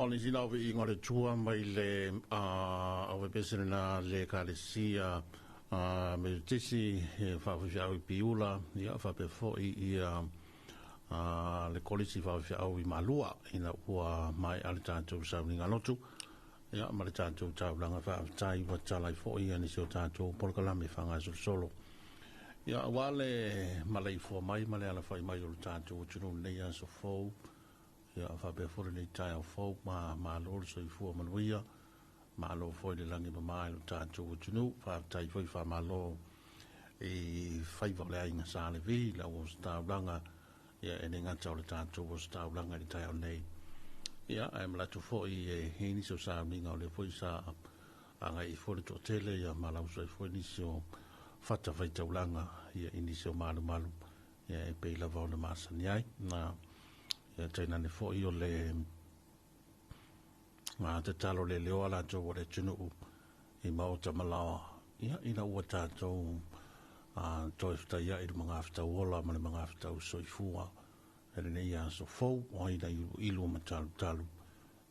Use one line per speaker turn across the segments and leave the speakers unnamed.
O le sina o viiga o le Atua mai le aufaipisinisi lena a le Ekalesia Metotisi e faafeafeau i Piula, ia faapea foi ia le Kolisi faafeafeau i Malua ina ua maea le tatou sauniga lotu ia ma le tatou taulaga faafetai ua tatala ai foi ia nisi o tatou polokalame faagasolosolo. Ia aua le maleifua mai ma le alafai mai o le tatou atunuu i lenei aso fou, ia faapea foi lenei taeao fou, ma malo le soifua manuia, malo foi le lagi mama i lo tatou atunuu. Faafetai foi faamalo i faiva o le aiga Sa Levi, le au ositaulaga, ia e le gata o le tatou ositaulaga i le taeao nei, ia ae manatu foi e i ai nisi o sauniga o lea foi sa agai foi le toatele, ia malausu ai foi nisi o fata faitaulaga, ia i nisi o malumalu, ia e pei lava ona masani ai. Na ia tainane foi o le tatalo le leoa latou o le atunuu i maota ma laoa, ia ina ua tatou toe fetaiai i le magafetau ola ma le magafetau soifua e lenei aso fou o aina iluilu ma talutalu,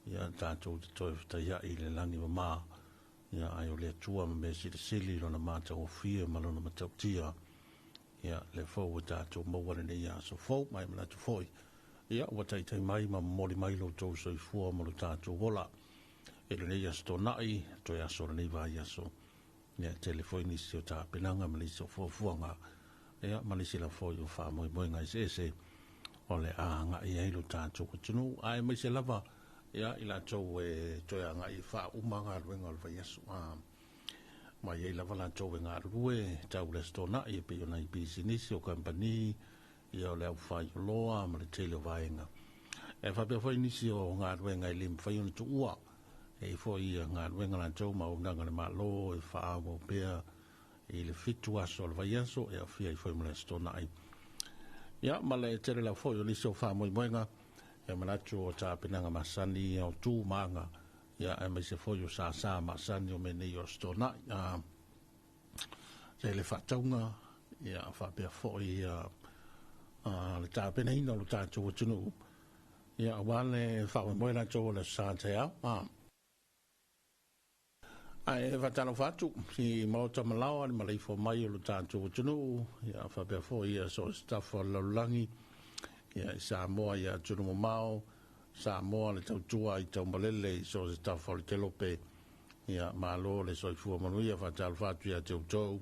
ia tatou te toe fetaiai i le lagi mama, ia ai o le Atua ma mea silisili lona matagofie ma lona matautia, ia le fou ua tatou maua lenei aso fou. Mai manatu foi ia ua taitai mai ma momoli mai lo outou soifua ma lo tatou ola e lenei aso tonai toe aso o lenei vaiaso. Ia tele foi nisi o tapenaga ma nisi o fuafuaga, ia ma nisi lava foi o faamoemoega eseese o le a agai ai lo tatou atunuu, aemaise lava ia i latou e toe agai e faauma galuega o le vaiaso, ma i ai lava latou e galulue tau le aso tonai e pei o nai pisinisi o kamupani, ia o le aufaioloa ma le tele o vaega. E faapea foi nisi o galuega e le mafai ona tuua, e i ai foi galuega latou ma auaunaga a le Malo e faaauau pea i le 7 aso o le vaiaso e aofia ai foi ma le aso tonai. Ia ma le tele lava foi o nisi o faamoemoega, ia manatu o tapenaga masani o tu ma aga, ia aemaise foi o sasa masani o mea nei o aso tonai. Tele faatauga, ia faapea foi le tapenaina o lo tatou atunuu, ia aua le faamoemoe latou o le aso sa taeao. Ae faatalofa atu i maota ma laoa le maleifua mai o lo tatou atunuu, ia faapea foi ia so o se tafa o le lalolagi, ia i Samoa i atunuu mamao, Samoa le tautua i taumalele i so o se tafa o le kelope, ia malo le soifua manuia. Faatalofa atu ia te outou,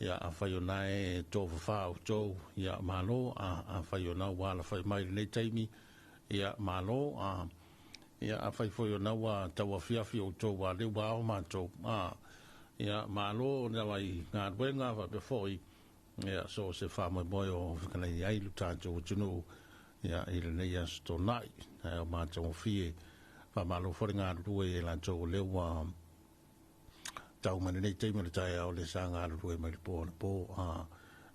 ia afai o na e tofafa outou, ia malo, afai o na ua alafai mai i lenei taimi, ia malo, ia afai foi o na ua tauafiafi outou ua leu ua ao matou, ia malo lava i galuega faapea foi ia so o se faamoemoe o fetalai ai lo tatou atunuu ia i lenei aso tonai ae o matagofie. Faamalo foi le galulue i latou o lea ua tau mai lenei taimi o le taeao le sa galulue mai le po anapo,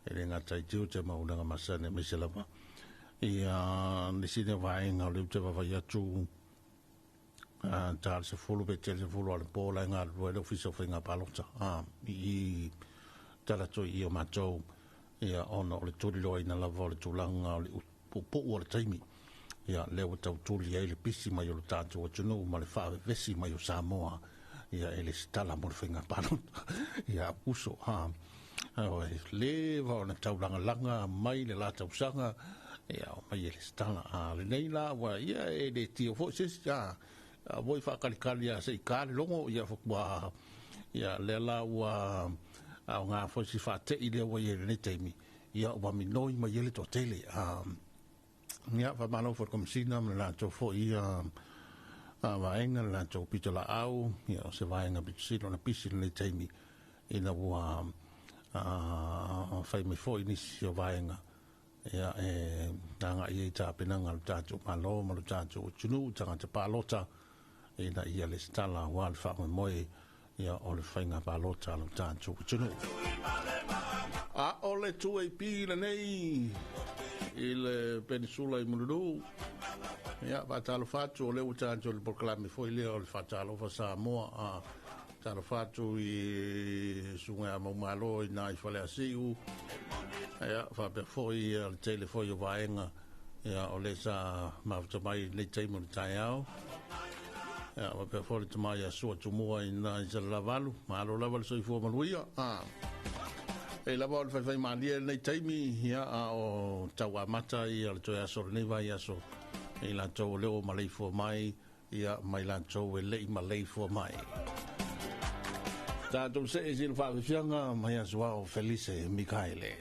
e le gata i tiute ma auaunaga masani aemaise lava ia nisi lea vaega o lea ou te vaavaai atu, ta le 10 pe tele 10 o le po la e galulue ai le Ofisa o Faiga Palota i tala atu i o matou, ia ona o le tuliloaina lava o le tulaga o le puupuu o le taimi, ia lea ua tau tuli ai le pisi mai o le tatou atunuu ma le faavevesi mai o Samoa ia e le tala mo le faiga palota ia uso oi le va ona taulagalaga mai le la tausaga ia o mai e le tala a lenei la ua ia e le tio foi se isi a voi faakalikali a se i ka le logo ia fatua ia lea la ua aoga foi si faatei lea ua i ai lenei taimi, ia ua minoi mai ai le toatele. Ia faamalo foi i le Komesina ma le latou foi ia vaega le latou pitolaau, ia o se vaega pito sili ona pisi lenei taimi ina ua fai mai foi nisi o vaega ia e agai ai tapenaga a le tatou Malo ma le tatou atunuu tagata palota ina ia lesitala aua le faamoemoe ia o le faiga palota a le tatou atunuu. A o le 2AP lenei i le Penisula i Mulinuu, ia faatalofa atu o lea ua tatou i le polokalame foi lea o le faatalofa Samoa. Talofa atu i susuga ia Maumalo i na i Faleasiu, ia faapea foi le tele foi o vaega ia o lea sa mafuta mai i lenei taimi o le taeao. Ia, faapea foi le tama ia Sua Tumua i ina i Salalavalu. Malo lava le soifua manuia. E lava o le faifaimalie i lenei taimi, ia, a o tau amata ia le toe aso o lenei vaiaso i latou o lea ua maleifua mai, ia, ma i latou e le i maleifua mai. Tatou see i sina faafiafiaga mai Asuao Felise Mikaele.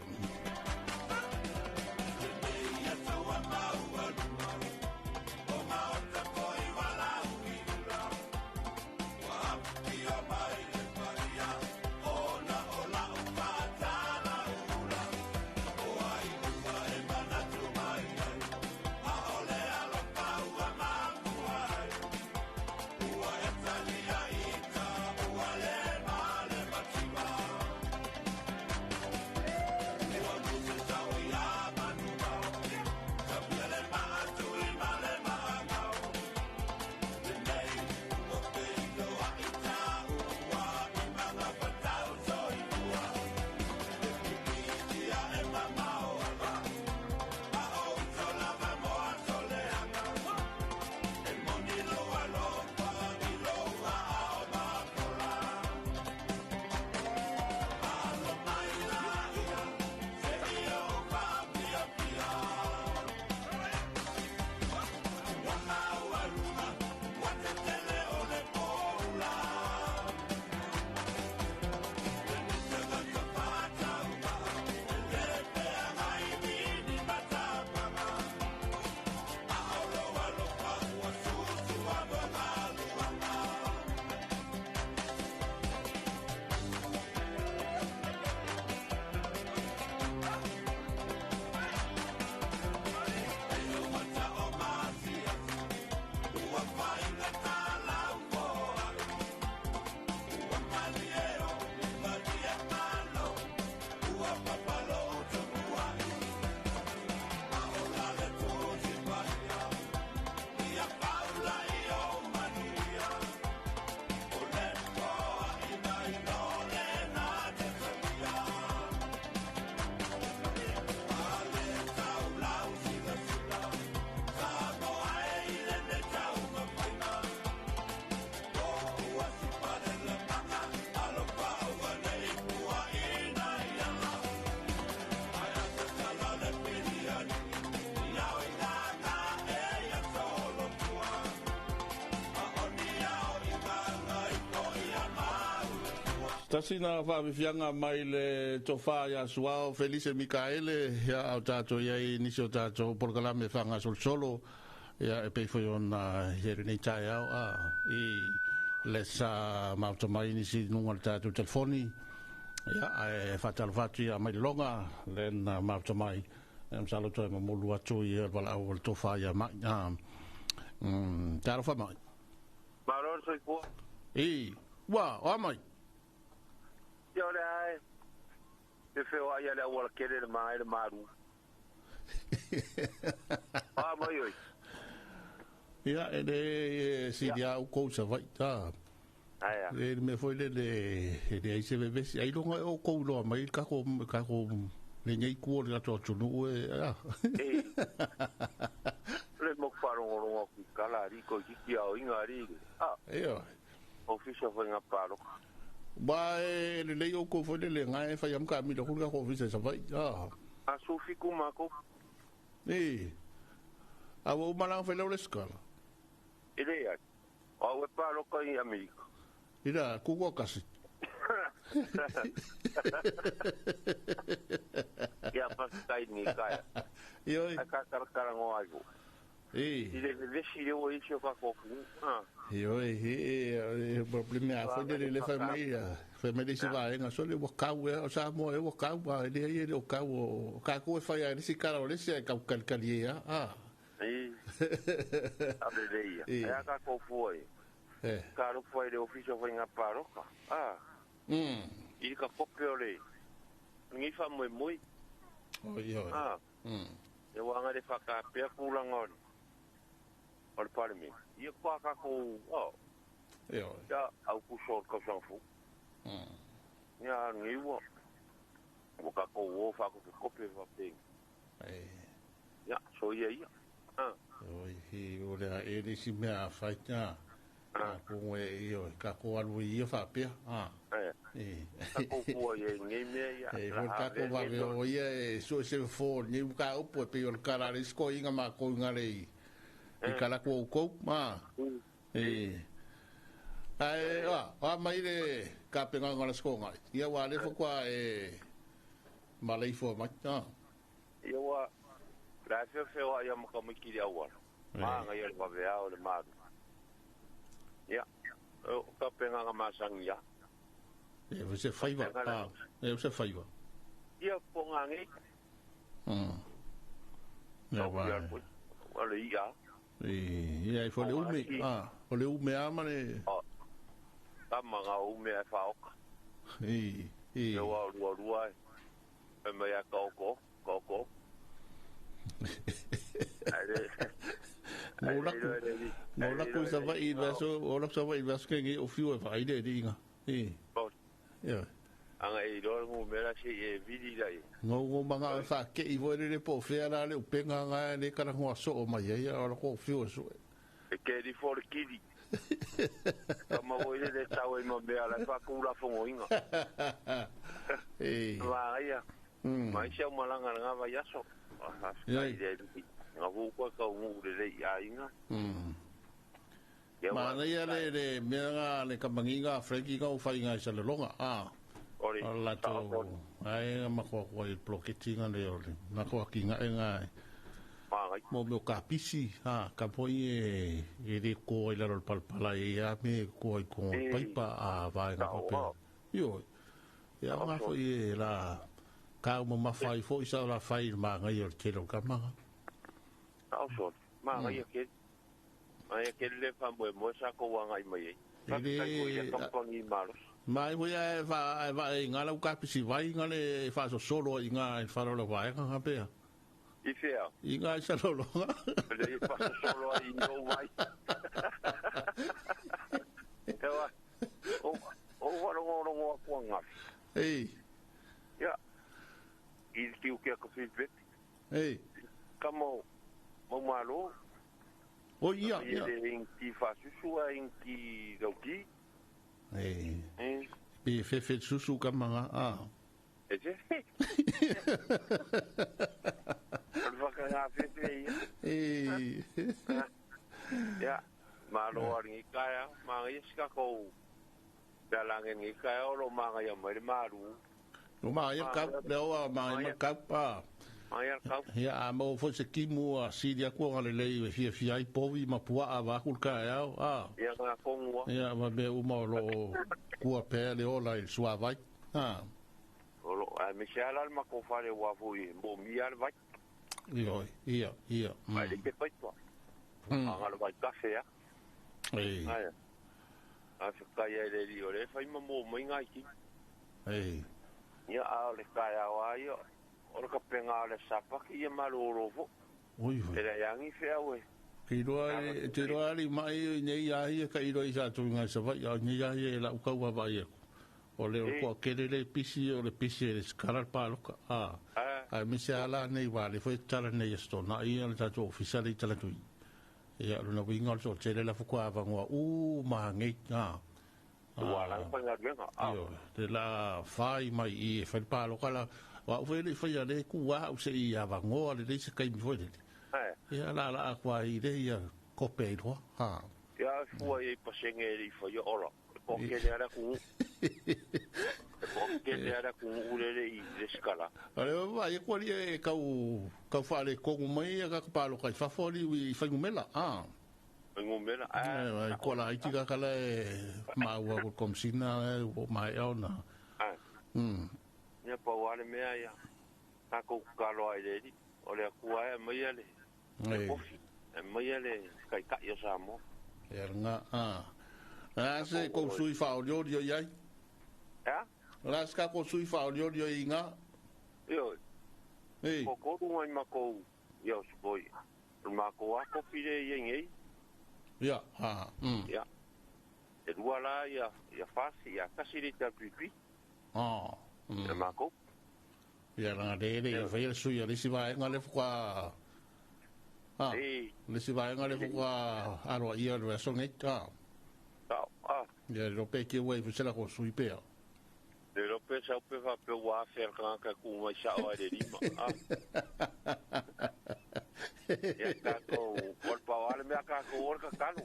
Tasi na faafiafiaga mai le tofa ia Suao Felise Mikaele, ia, a o tatou i ai i nisi o tatou polokalame faagasolosolo, ia, e pei foi ona i ai lenei taeao, a, i le sa mafuta mai nisi i luga o le tatou telefoni, ia, ae faatalofa atu ia Mailologa le na mafuta mai, ia, masalo toe momolu atu ia le valaau o le tofa ia Mai. A, talofa Mai.
Malo le soifua.
I, ua, o a mai?
Ia o le a e. E feoai a le auala tele le ma e le malu. A mai oi.
Ia, e le sili a oukou Savaii, ta.
Aia.
E le mea foi lele, e leai se vevesi. Ailoga e oukou iloa mai le kako, kako lenei itu o le tatou atunuu e, a.
E. Le mo wharongorong aku i kala ari ko hiki ao inga ari. A.
Ia.
Ofisa whainga pāroka.
Wa e lelei oukou foi lele ngai e fai am ka mila kulu kako ofisa i Savaii, a.
A sufi ku mako.
E. A ua uma la fai lau le skala.
E le ai. Au e pāroka i Amerika.
Ira, kuku kasi.
Ia pasikai ni kaya.
Ioi.
Ai ka karakara ngo ai ko.
E.
I le vevesi le ua isi o ka kofu.
Ioi, e, e, probleme a foi le le fai mai, fai mai le isi vaega, so le ua kau e, o Samoa e ua kau, a le ai le o kau, o ka ko e fai a le si kara o le si ai kau kalikali e, a.
E. A le le ia.
E.
Ai a ka kofu ai.
E.
Ka alofa i le ofisa o whainga pāroka. A. I ka kope o le. Ngi wha moe moe.
O, ioi.
A. E wanga le whakapea kūlanga o le. O le parliament. Ia kwa ka kou, oh.
Ioi.
Ia, au ku so ka sang fu. Ia, ngi ua. Ua ka kou o wha ko te kope wha peng.
E.
Ia, so ia ia.
Oi, hi, o le a e le si mea a whai, a. Ko e io ka ko alu ia fa pea. Ah.
E. Ka ko kua ia nei mea ia.
E ho ka ko va ve o ia e so se fo ni ka opo pe o kala le sko inga ma ko inga le i kala ko ko ma. E. Ai a a mai le ka pe nganga le sko ngai. Ia wa le fo kwa e malai fo mai. Ah.
Ia wa la fe fe wa ia maka mai kiri awala. Ma ngai le va ve ao le maru. Ia. O ka pe nganga masangi ia.
E se faiva. Ah, e se faiva.
Ia po ngangi.
Ia wa.
Wale ia.
E ia i fo le ume. Ah, o le ume ama le.
Ah. Ka manga ume e whaoka.
E. E.
E wa rua rua e. E mea ka oko, ka oko.
Mo la ku sa vai vaso, o la sa vai vaso ke ngi o fiu e vai le ringa. E. Ia.
Anga e roa ngu mera se e viri lai.
Ngo ngo manga fa ke i voi le po fea la le upenga nga le kala ngua so o mai ia o la ko fiu so.
E ke ri for kiri. Ka ma voi le tau e ma mea la fa ku la fongo inga.
E.
Va ia. Mai se malanga nga vai aso.
Ia.
Nga hu ko ka ngu le le ia inga.
Ma na ia le le mea nga le kamanginga Frankie nga u whai ngai sa le longa. Ah.
Ori.
La tau ai ma ko ko i bloketinga le ole. Na ko ki nga nga. Mo mo ka pisi ha ka poi e e le ko i la rol palpala e a me ko i ko paipa a vai nga ko pe. Io. Ia nga fo i la ka mo ma fai fo i sa la fai ma ngai o te lo ka ma.
Ka so. Ma ngai ke. Ai ke le fa mo mo sa ko wa ngai mai.
E mai hui e fa e ngā lau kapisi vai ngā le fa so solo i ngā e wharo la vai ngā pea.
I whea?
I ngā i salolo ngā.
Le fa so solo i ngō vai. Ewa, o warongo rongo akua ngā.
Ei.
Ia, i tiu kia ka feedback.
Ei.
Ka mau, mau malo.
O ia, ia.
I le inki whasusu a inki rauki.
Ei. Pe fefe susu ka manga, ah.
E te? O whaka ngā fefe ia.
Ei.
Ia, malo aringi kaya, manga ia sika kou. Pea lange ngi kaya olo manga ia mai le maru.
O manga ia kau, leo a manga ia kau, ah.
Manga ia kau.
Ia, a mau fo se kimu a siri aku nga le lei e fia fia i povi ma pua a wakul ka au, ah.
Ia ngā kongua.
Ia, ma me uma o lo kua pea le ola i sua vai, ah.
Olo, a me se ala ma ko whare wafu i mo mi ala vai.
Ia, ia, ia.
Mai le ke paitua. Anga le vai kafe a.
Ei.
Aia. A whikai ai le rio le whai ma mo mai ngai ki.
Ei.
Ia a le kai au a ia. O le kapenga o le sapaki ia maroro fo.
Oi vai.
E le yangi whea we.
Ki roa e te roa ali mai i nei ahi e ka iroa i sa tui ngai sa vai. A nei ahi e la ukau wa vai aku. O le o kua kere le pisi o le pisi e le skara paloka. Ah. Ai me se ala nei wa le foi tala nei stona i le tatou ofisa le tala tui. Ia luna winga o tele la fukua avangoa u mahangi. Ah.
Ua la whainga ruenga.
Io, te la whai mai i e whai paloka la. Wa ufai le whai a le kua au se i avangoa le leisa kai mi foi le. Ia la la akua i le ia kope i roa. Ha.
Ia fua i pasenge i whai ora. Po kele ara ku. Po kele ara ku urere i le skala.
Ale va e ko li e kau kau whale kongu mai a ka paloka i whawhori i whaingumela. Ah.
Whaingumela.
Ah. Ko la iti ka kala e maua ko komsina e o mai au na.
Ah. Ia pa wale mea ia. Ka ko kaloa i le o le akua e mai ale.
Ei.
E mai ale kai kai o Samoa.
Ia nga ah. A se ko sui fa o rio iai.
Ja?
La ska ko sui fa o rio i nga.
Io.
Ei.
Ko ko runga i mako ia o sipoi. Mako a ko pire i ngei.
Ia, ha.
Ia. E rua la ia ia fasi ia kasi le ta pipi.
Ah.
E mako.
Ia la le le fa ia sui le si vai nga le fukua. Ah.
Ei.
Le si vai nga le fukua aro ia le so ngai. Ah. Ia lo pe ke wai fu sela ko sui pea.
Le lo pe sau pe fa pe wa fer ka ka ku mai sa o le lima. Ia ka ko o pa wale mea ka ko o ka kalo.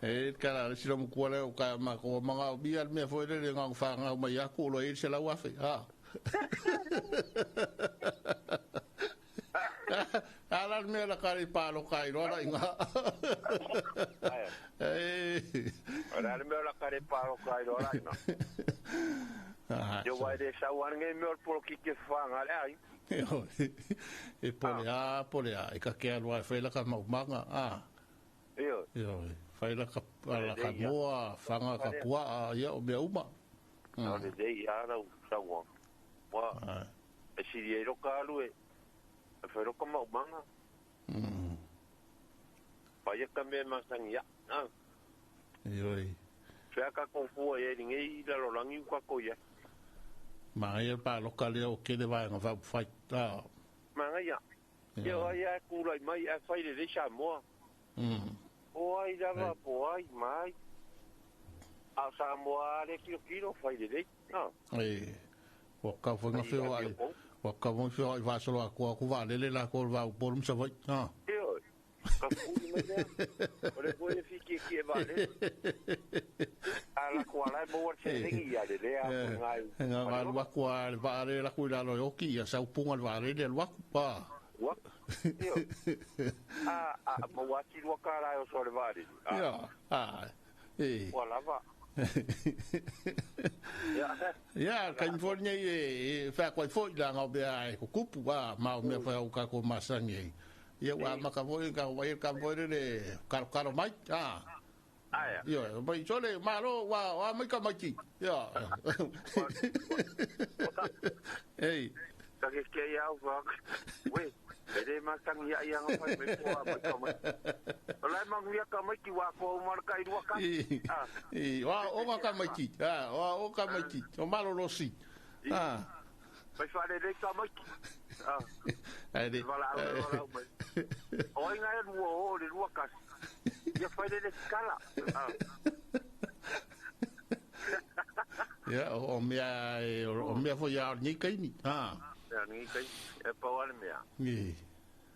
E kala le sila mukua le o ka ma ko manga o bia mea foi le ngā whanga mai aku lo e se lau afe. Ha. Ala mea la kare palo kai roa la inga.
Ala mea la kare palo kai roa la inga. Yo wai le sau ange mea o polo ki ke whanga le ai.
E pole a, e ka kea loa e whaila ka maumanga, a.
Io.
Io, whaila ka la ka moa, whanga ka pua, a, ia o mea uma.
O le dei ara u sau wa. E siri e roka alu e. E whairo ka maumanga. Paia ka mea masangi ia.
Io.
Whea ka kofua e ringe i lalo langi uka koia.
Ma ia pa loka lea o kele vaenga whau whai.
Manga ia. Ia ai a kūrai mai a whaire re Samoa. O ai lava po ai mai. A Samoa le kilo kilo whaire re.
E. Wa ka whainga whio ai. Wa ka whainga whio ai whasolo a kua ku waalele la ko wau polum sa wai.
Io. Ka kuri mai lea. O le koe whiki ki e waalele. A la kua lai maua te rengi ia le lea.
Ngā ngā luaku a le waare la kui lalo e oki ia saupunga le waare le luaku pa.
Luaku. Io. A maua ati luaka lai o so le waare.
Ia. A. E.
Ua lava.
Ia, kai mfori nei e whea koe foi la ngau mea e kukupu a mau mea whea o kako masangi ei. Ia wa maka foi ka wai ka foi le karo karo mai. A.
Aia.
Ia, mai sole malo wa mai ka mai ki. Ia. Ei.
Ka ke ke ia wa. We, e masangi ia ia ngai me ko mai ka mai. Ola mangu ia ka mai ki wa ko mar kai rua ka.
I wa o ka mai ki. Ah, wa o ka mai ki. O malo rosi. Ah.
Mai whare re ka mai ki. Ah.
Ai re.
Wala wala mai. O inga e rua o le rua kasi. Ia whaere re kala. Ah.
Ia o mea fo ia ni kai ni. Ah.
Ia ni kai e pa wale mea.
Ni.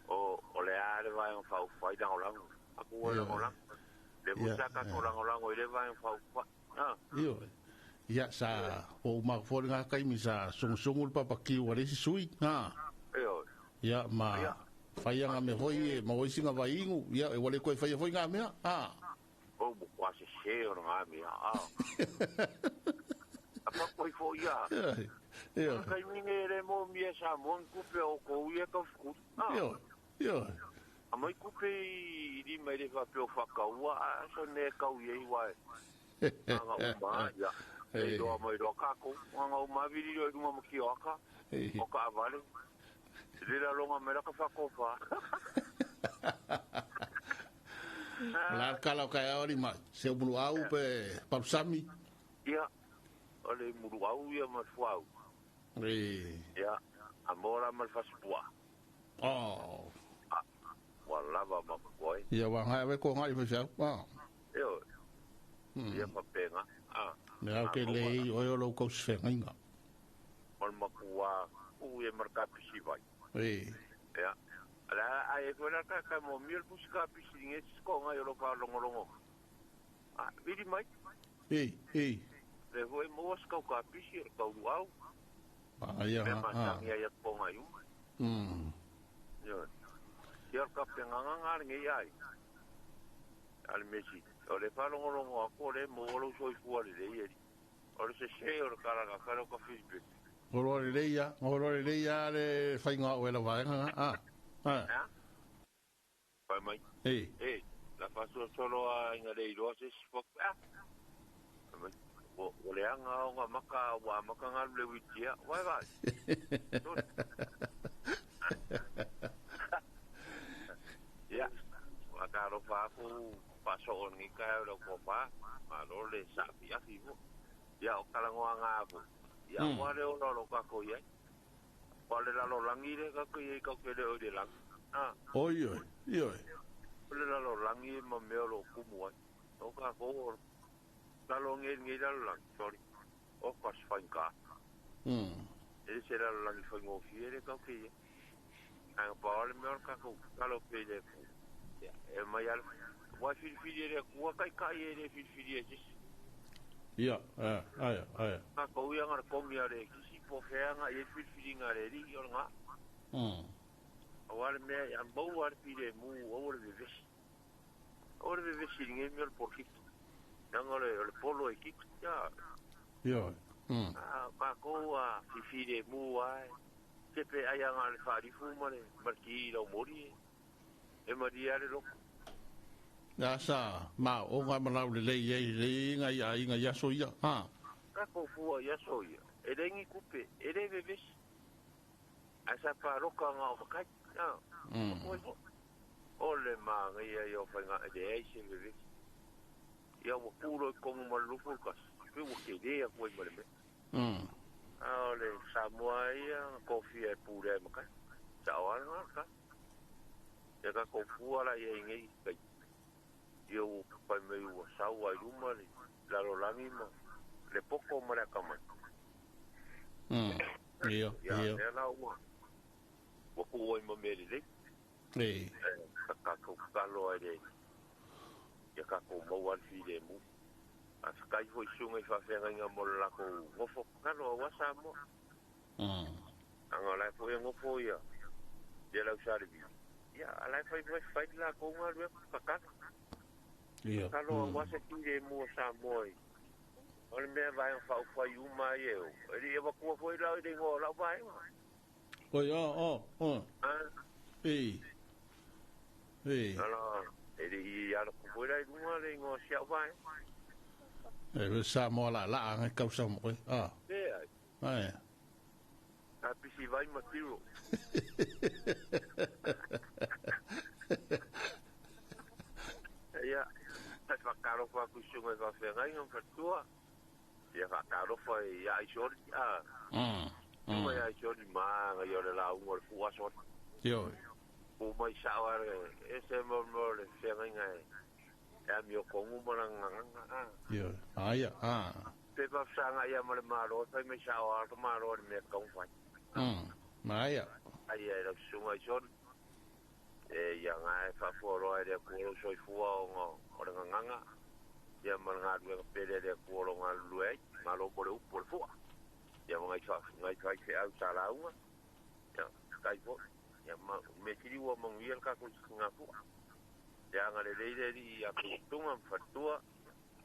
O le are vai o fau fai da olango. Aku o le olango. Le musa ka ko olango i le vai o fau fai. Ah.
Io. Ia sa o ma fo nga kai mi sa sungu papa ki o le sui. Ha.
Io.
Ia ma fai nga me hoi ma oi singa vai ingu. Ia e wale ko fai foi nga mea. Ha.
O mo quase cheio nga mea. Ah. A pa koi fo ia.
Io.
Kai minge le mo mia sa mon kupe o ko ia ka fuku.
Io. Io.
A mai kupe i ri mai le fa pe o whakaua, a so ne kau i wai. Anga uma, ia. E roa mai roa kako, anga uma viri roa runga mo ki o aka, o ka avale. Rera longa mai raka whakofa.
La kala o kai aori mai, se o mulu au pe parusami.
Ia, o le mulu au ia ma fuau. Ia, a mora ma fasipua.
Oh.
Wa lava ma koe.
Ia wa ngai we ko ngai fa. Ah.
Io. Ia pa penga. Ah.
Me au ke le o lo ko se ngai.
Mon makua u e marka pisi vai.
E.
Ia. Ala ai ko na ka mo mil pusika pisi nge ko ngai lo pa longo longo. Ah, viri mai.
E, e.
Le voi mo ska ka pisi ka u au.
Ah, ia.
Ah. Ia ko ngai u. Io. Ia ka penga nga nge ai. Al mesi. O le whalongolongo a kore mo olo soi fua le lei eri. O le se se o le karanga kare o ka whiripe.
Oro le leia, oro le leia le whainga o e la vaenga. Ah. Ah.
Pai mai.
Ei.
Ei, la whasua solo a inga rei roa se sipok. Ah. O le anga o ngā maka, wa maka ngā le witia. Wai vai. Ia, waka rofa aku paso o ni kai o ko pa, ma lo le sa fi afi mo. Ia o kalangoa ngā afu. Ia wale o lolo ka ko ia. Wale lalo langi le ka ko ia ka ke le o le langi. Ah.
Oi oi, oi.
Wale lalo langi ma mea lo kumu ai. O ka ko talo nge lalolagi sorry o ka sfainga. E se lalolagi faigofie le kau ke ia. Aga pa ole me ka ko talo pe le ku. E mai ala wa filifili le ku kai kai e le filifili e sisi.
Ia, aia, aia.
Ka ko ia ngara komi ale kisi po feanga e filifili ngare ri o nga. O ale me a mau ale pile mu o le vevesi. O le vevesi nge me o porkito. Nanga le polo e kiki. Ya.
Ia.
A ka ko a filifili mu ai. Te pe ai anga le wharifu ma le marki lau mori e maria le loko.
Ya sa ma o nga malau le lei ei le inga ia inga ia so ia. Ha.
Ka ko fua ia so ia. E rengi kupe, e re vevesi. Asa pa roka nga o makai. Ya. O le ma ngai ia o whainga e le ei se vevesi. Ia ua kuro i kongu malufu kas. Pe ua ke lea koe ma le me. A o le Samoa ia, kofia e pure ai makai. Sa o ala ngā ka. Ia ka kofua la ia ingei kai. Ia ua pai mai ua sau ai ruma le lalolangi ma le poko ma le akamai.
Ia,
Ia,
ia.
ia la ua. Ua kuua i ma mea lelei.
Ei.
Ka kakou kalo ai le. Ia kakou mau al fi le mu. A whakai fo i sunga i whawhenga mo le lako ngofo kalo a Samoa. Anga lai fo e ngofo ia. Ia lau sa le vi. Ia, a lai fai fai fai la ko ngā lue kakalo.
Ia.
Kalo a wasa ki le mua Samoa i. O le mea vai whau whai uma i e o. E li e wakua fo i lau i le ngoa lau vai.
Oi, o, o, o. Ei. Ei.
Ala, e li i ala kupo i lai lunga le ngoa siau vai.
E le Samoa la la ngai kau sa mo. Ah.
E ai.
Ai.
A pisi vai matiro. Ia, tai whakaro wha kusunga i whawhengai ngam whatua. Ia whakaro wha i ai sori. Ah. Mai ai sori ma ngai o le la ungo le fua sori.
Io.
O mai sao are e se mo mo le whengai ngai. E a mio kongu mana nganga.
Io. Aia. Ah.
Pe pa sanga ia ma le maro, fai mai sao a maro le mea kaung fai.
Maia.
Ai ai la sunga i sori. E ia ngai whafuaro ai le kuolo soifua o ngā o le nganganga. Ia ma ngā rua pere le kuolo ngā lue ai, ngā lopo le upo le fua. Ia ma ngai ngai whai whai au sa launga. Ia kai po. Ia ma me tiri ua manguia le kako i ngā fua. Ia nga le leire ri ia kutunga mwhatua.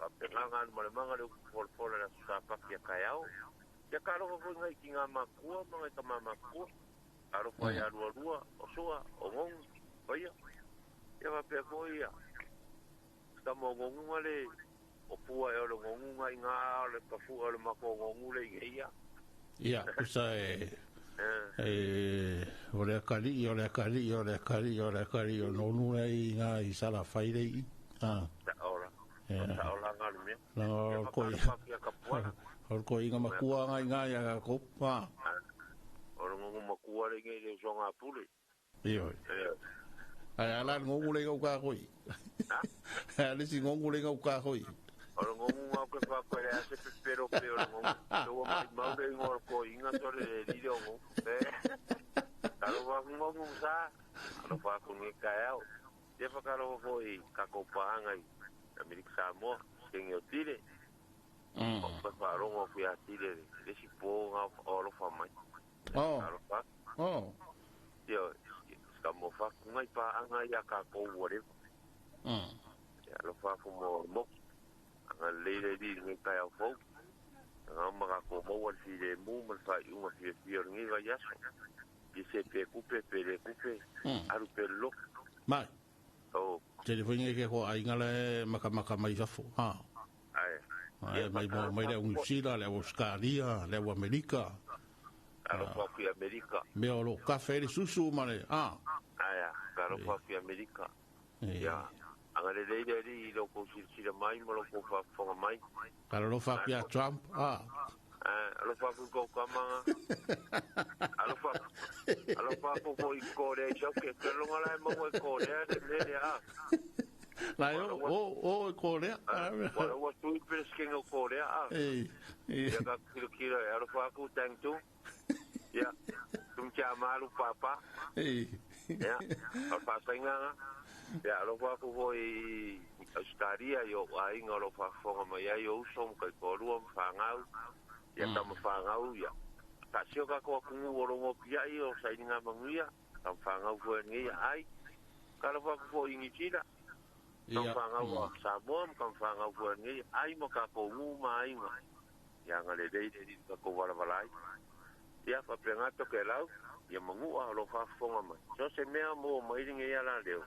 A pe ngā ngā ma le manga le upo pole pole la sapaki a kai au. Ia ka alofa foi ngai ki ngā makua, ma ngai ka mā makua. Alofa ia rua rua, o soa, o ngongu. Paia. Ia wapea ko ia. Ka mo ngongu le o pua e o le ngongu ngai ngā o le pafua o le mako ngongu le i ia.
Ia, kusa e e o le akali, o le akali, o le akali, o le akali, o nonu nei ngā i sala whaire i. Ah.
Ta ora. Ta ora ngā lumea.
Nā o koi. O koi ngā makua ngai ngā ia ka kopa.
O le ngongu makua le ngai le songa pule.
Io. Ai ala ngongu le ngau ka koi. Ha? Ale si ngongu le ngau ka koi.
O le ngongu ngau ke wha koe le ase pepero pe o le ngongu. Tua mai mau le ngoa ko inga tore le rire o ngongu. Kalo wha ngongu sa. Kalo wha kungi kai au. Te whakaro foi ka kopahanga i Amerika Samoa. Kengi o tire. O wharongo kui a tire. Le si pō ngā o alofa mai.
Oh.
Alofa.
Oh.
Ia, ka mo whakungai pā anga ia ka kou wharewa. Ia, alofa aku mo moki. Anga leire ri ngai kai au fau. Anga maka ko maua le file mu ma le whai unga fia fia o ngai vai aso. I se pe kupe, pe le kupe, aru pe loko.
Mai.
Oh.
Te le whainga ke hoa ainga le makamaka mai fafo. Ha.
Ai.
Ai, mai mai le New le Australia, le Amerika.
Alofa kui Amerika.
Mea o lo kafe le susu ma le. Ah.
Ai, alofa kui Amerika. Ia. Anga le leire ri i loko silasila mai ma loko whafonga mai.
Ka alofa kui a Trump. Ah.
Alofa kui kau kamanga. Alofa. Alofa kui koi Korea i sauke. Te longa lai maua i Korea le mele a.
La o o Korea.
Wala ua tui peresikenge o Korea a.
Ei.
Ia ka kilokilo e alofa aku tang tu. Ia. Tum cha malu papa.
Ei.
Ia. O whaasainganga. Ia alofa aku foi Australia i o aiga o lo faafofoga mai ai o uso ma kaikoalua ma fagau. Ia tama fagau ia. Taasio kako akungu o longo piai o sainiga manuia. Tama fagau foi nei ai. Ka alofa aku foi i Niu Kam whangau a Samoa, kam whangau fua nei, ai ma ka kou ngu ma ai ma. Ia nga le lei le ka kou wala ai. Ia whapenga to ke lau, ia mangua lo whafonga mai. So se mea mo mai ringe ia la leo.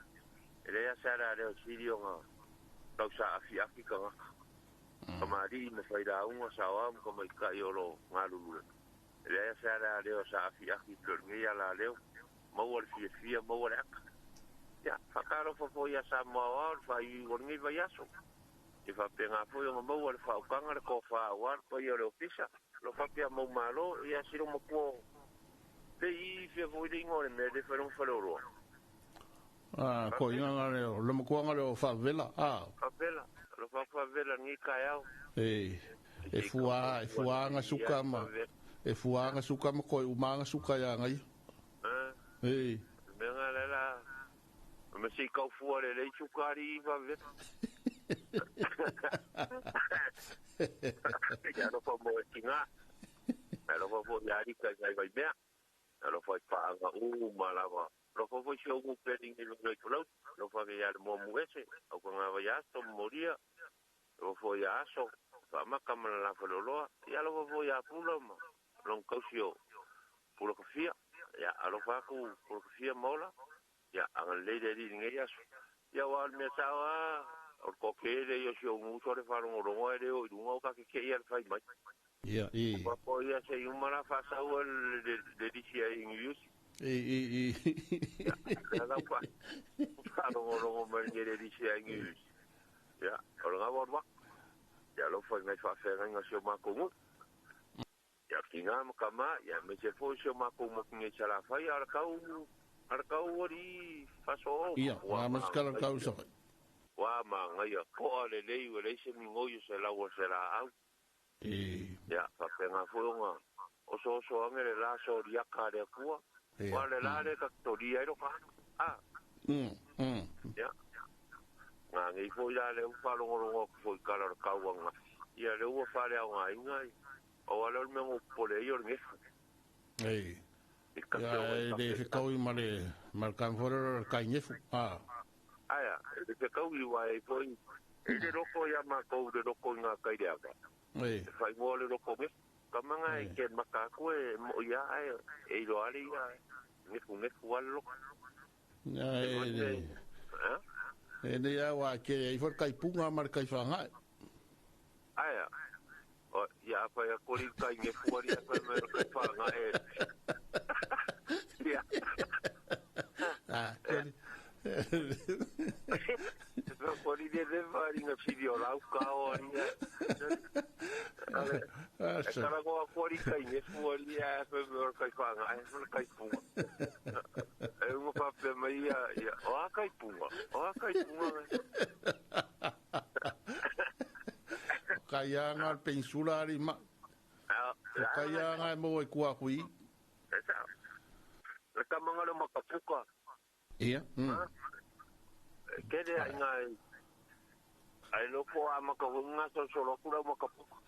E lea sa la leo siri o ngā tau sa afi afi ka ngaka. Ka maari ma whaira unga sa oa ka mai kai o lo ngā lulue. E lea sa la leo sa afi afi plo ia la leo. Maua le fia fia, maua le aka. Ia, whakaro fafo ia sa mua o whai o ngi vai aso. I whapenga foi o maua le whaukanga le kōwha o ar pa ia le ofisa. Lo whapea mau malo ia siro makua te i fia foi le ingo le mea le wharonga whare o roa.
Ah, ko inga ngā leo, le makua ngā leo whavela, ah.
Whavela, lo whavela ngi kai au.
E, e fua ngā suka ma, e fua ngā suka ma koi umanga suka ia ngai. E.
Mea ngā lela, me si kau fua le lei sukari i whavela. Ia alofa mo e kinga. Alofa fo i arika i ngai vai mea. Alofa i paanga u ma lava. Alofa fo i si ongu peri ngai vai pulau. Alofa ke ia le mua muese. Au ka ngā vai aso moria. Alofa fo i aso. Whaamaka mana la whaloloa. Ia alofa fo i apula ma. Long kausi o pula kawhia. Ia alofa aku pula kawhia maola. Ia anga leire ri ngai aso. Ia wa mea tawa. O ko kere i o si o nguso le wharongorongo e reo i runga o kake ke ia le whai mai.
Ia, i.
Ko ko ia se umara whasaua le risi ai ngi usi.
I.
Ia, la pa. Wharongorongo mai le risi ai ngi usi. Ia, o nga wa. Ia lo whai ngai whawhenga nga si o makongu. Ia ki ngā makama, ia me te fo si o makongu ki ngai chala whai, ara kau ori whaso.
Ia, ngā maskara kau sakai.
Wa ma ngai a koa le lei o lei se mingoio se lau se la au.
E.
Ia, whapenga fuonga. Oso oso ange le la so riaka le akua. Wa le la le ka toria ero ka. Ah. Ia. Ngā ngei fo ia le uwhalongorongo ku fo i kala kauanga. Ia le ua whare au ngā ingai. O wale ol mengo pole i o le ngefu.
Ei. Ia e le whikau i male kamforero kai ngefu. Ah.
Aia, e te kau i wai foi, e le roko ia mākou le roko i ngā kaireaka.
E.
E whai moa le roko me, ka manga e ke makaku e mo ia e, e ilo ale ia, ngefu ngefu ale roko.
Ia, e le... E ne ia wā ke e i kai punga ma le kai whangai.
Aia, o, ia apa ia kori kai ngefu ari apa me kai whangai e. Ia.
Ah, kori...
Kori le lewa ari ngā whiri o lau kao ari ngā. E karangoa kori kai ngefu ari a e me kai whanga, e me kai punga. E unga whapea mai ia, o a kai punga, o a kai punga.
Kai a ngā peninsula ari ma. Kai a ngā mo e kua kui.
E sa. Le kamanga le makapuka.
Ia.
Kere ai ngai ai loko a makahunga so so lokura makapuka.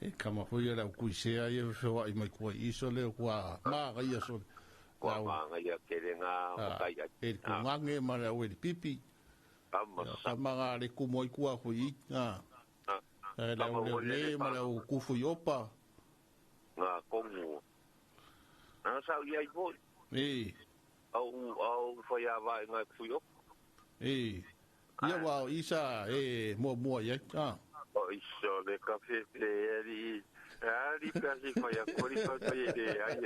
E kama foi era o kuisea ia fewa i mai kua iso le kua ma ia so.
Kua ma ia kere nga makai.
E ku ngange ma le o pipi. Kama nga le ku moi kua kui. Ah. E le o le ma le o kufu yopa.
Nga kongu. Na sa ia i foi.
E.
Au whai a vai ngai kuyo.
E. Ia wao isa e mua mua ia. Ah.
O iso le kafe le ari. Ari kasi whai a kori whai e le ai.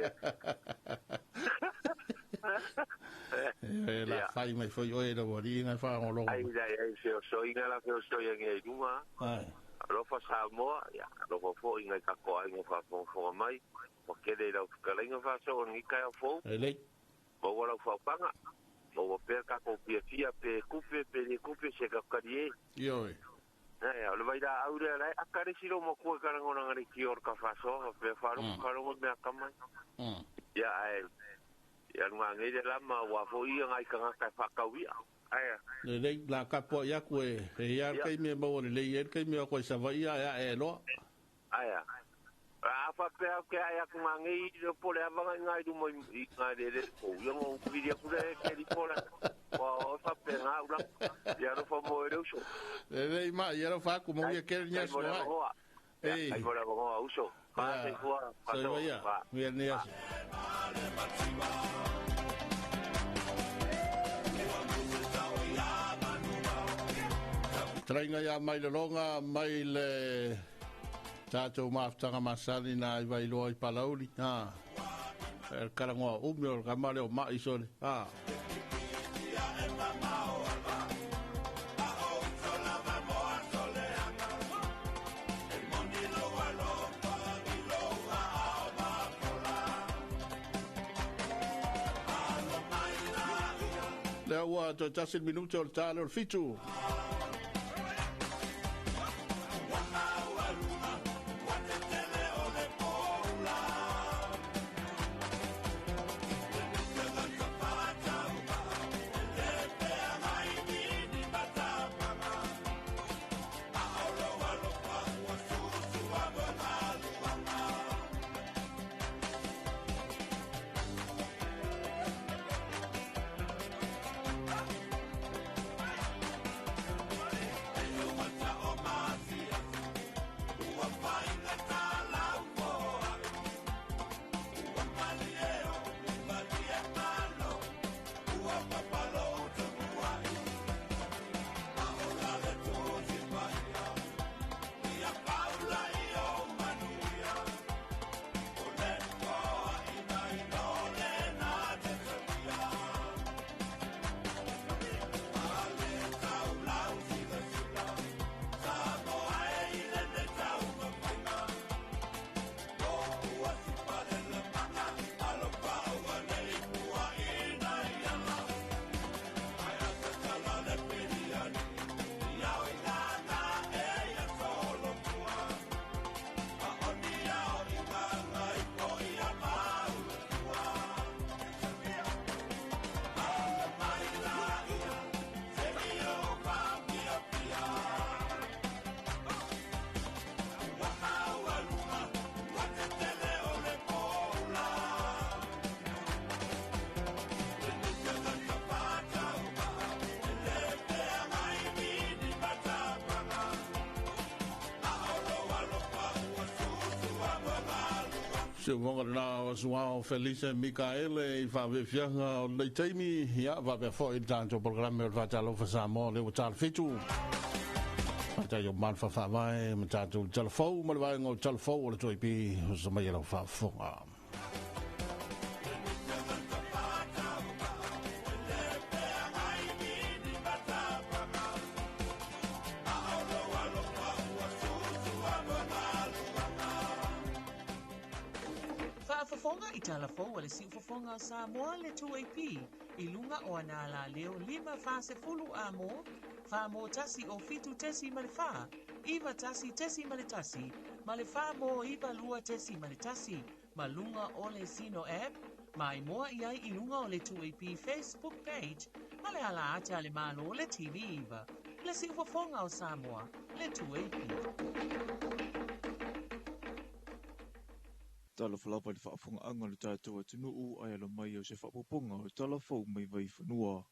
E la whai mai whai oe la wari ngai whaangolongo.
Ai lai ai feo soi ngai la feo soi ngai runga.
Ai.
Alofa Samoa, ia alofa fo i ngai kako ai ngai whaafongafonga mai. Wakele lau whakalainga whaaso o ngai kai au fou.
E lei.
Maua lau whaupanga, O pe ka ko pia fia pe kupe pe le kupe se ka kari e.
Ioe.
Ai o le vai da aure lai akare siro mo ko ka ngona ngare ki or ka faso pe faru ka rongo me akama. Ya ai ya nga ngai le lama wa fo ia ngai ka ka fa ka wi. Ai.
Le le la ka po ya ku e ya kai me mo le le kai me ko sa vai ya e lo.
Ai. A fa pe ke ai ku ngai le po le ava ngai du mo i ngai le le ko yo mo ku vi ku le ke li po la. O fa pe nga ula. Ya no fa mo le uso.
Le le ma ya lo fa ku mo ye ke ni aso.
Ei. Ai mo la mo uso. Pa se fua.
Pa so ya. Mi ni aso. Trainga ya mai le longa mai le tātou maftanga masani na i vailoa i palauli. Ha. El karangoa umi o kamale o mai sole. Ha. Lea ua toe tasi minuto o le tāle o le 7. Se vonga na João Felice Micaele i whaawefianga o lei taimi ia whapea fo i tānto programe o Fatalofa Samoa le o tāle 7. Whātai o man whawhawai ma tātou telefou ma le vaenga o telefou o le toi pi o sa mai lau whaafonga.
Faafofoga i talafou a le siufofoga o Samoa le 2AP i luga o ana la leo 5 40 a mo fa mo tasi o 7 tesi ma le 4 9 tasi tesi ma le tasi ma le 4 mo 9 2 tesi ma le tasi ma lunga o le Sino app mai moa i ai i lunga o le 2AP Facebook page ma le ala ate a le malo le TV iva le siufofoga o Samoa le 2AP.
Tala falapa le faafonga anga le tātou atunuu ai ala mai o se faapopoga o talafou mai vaifanua.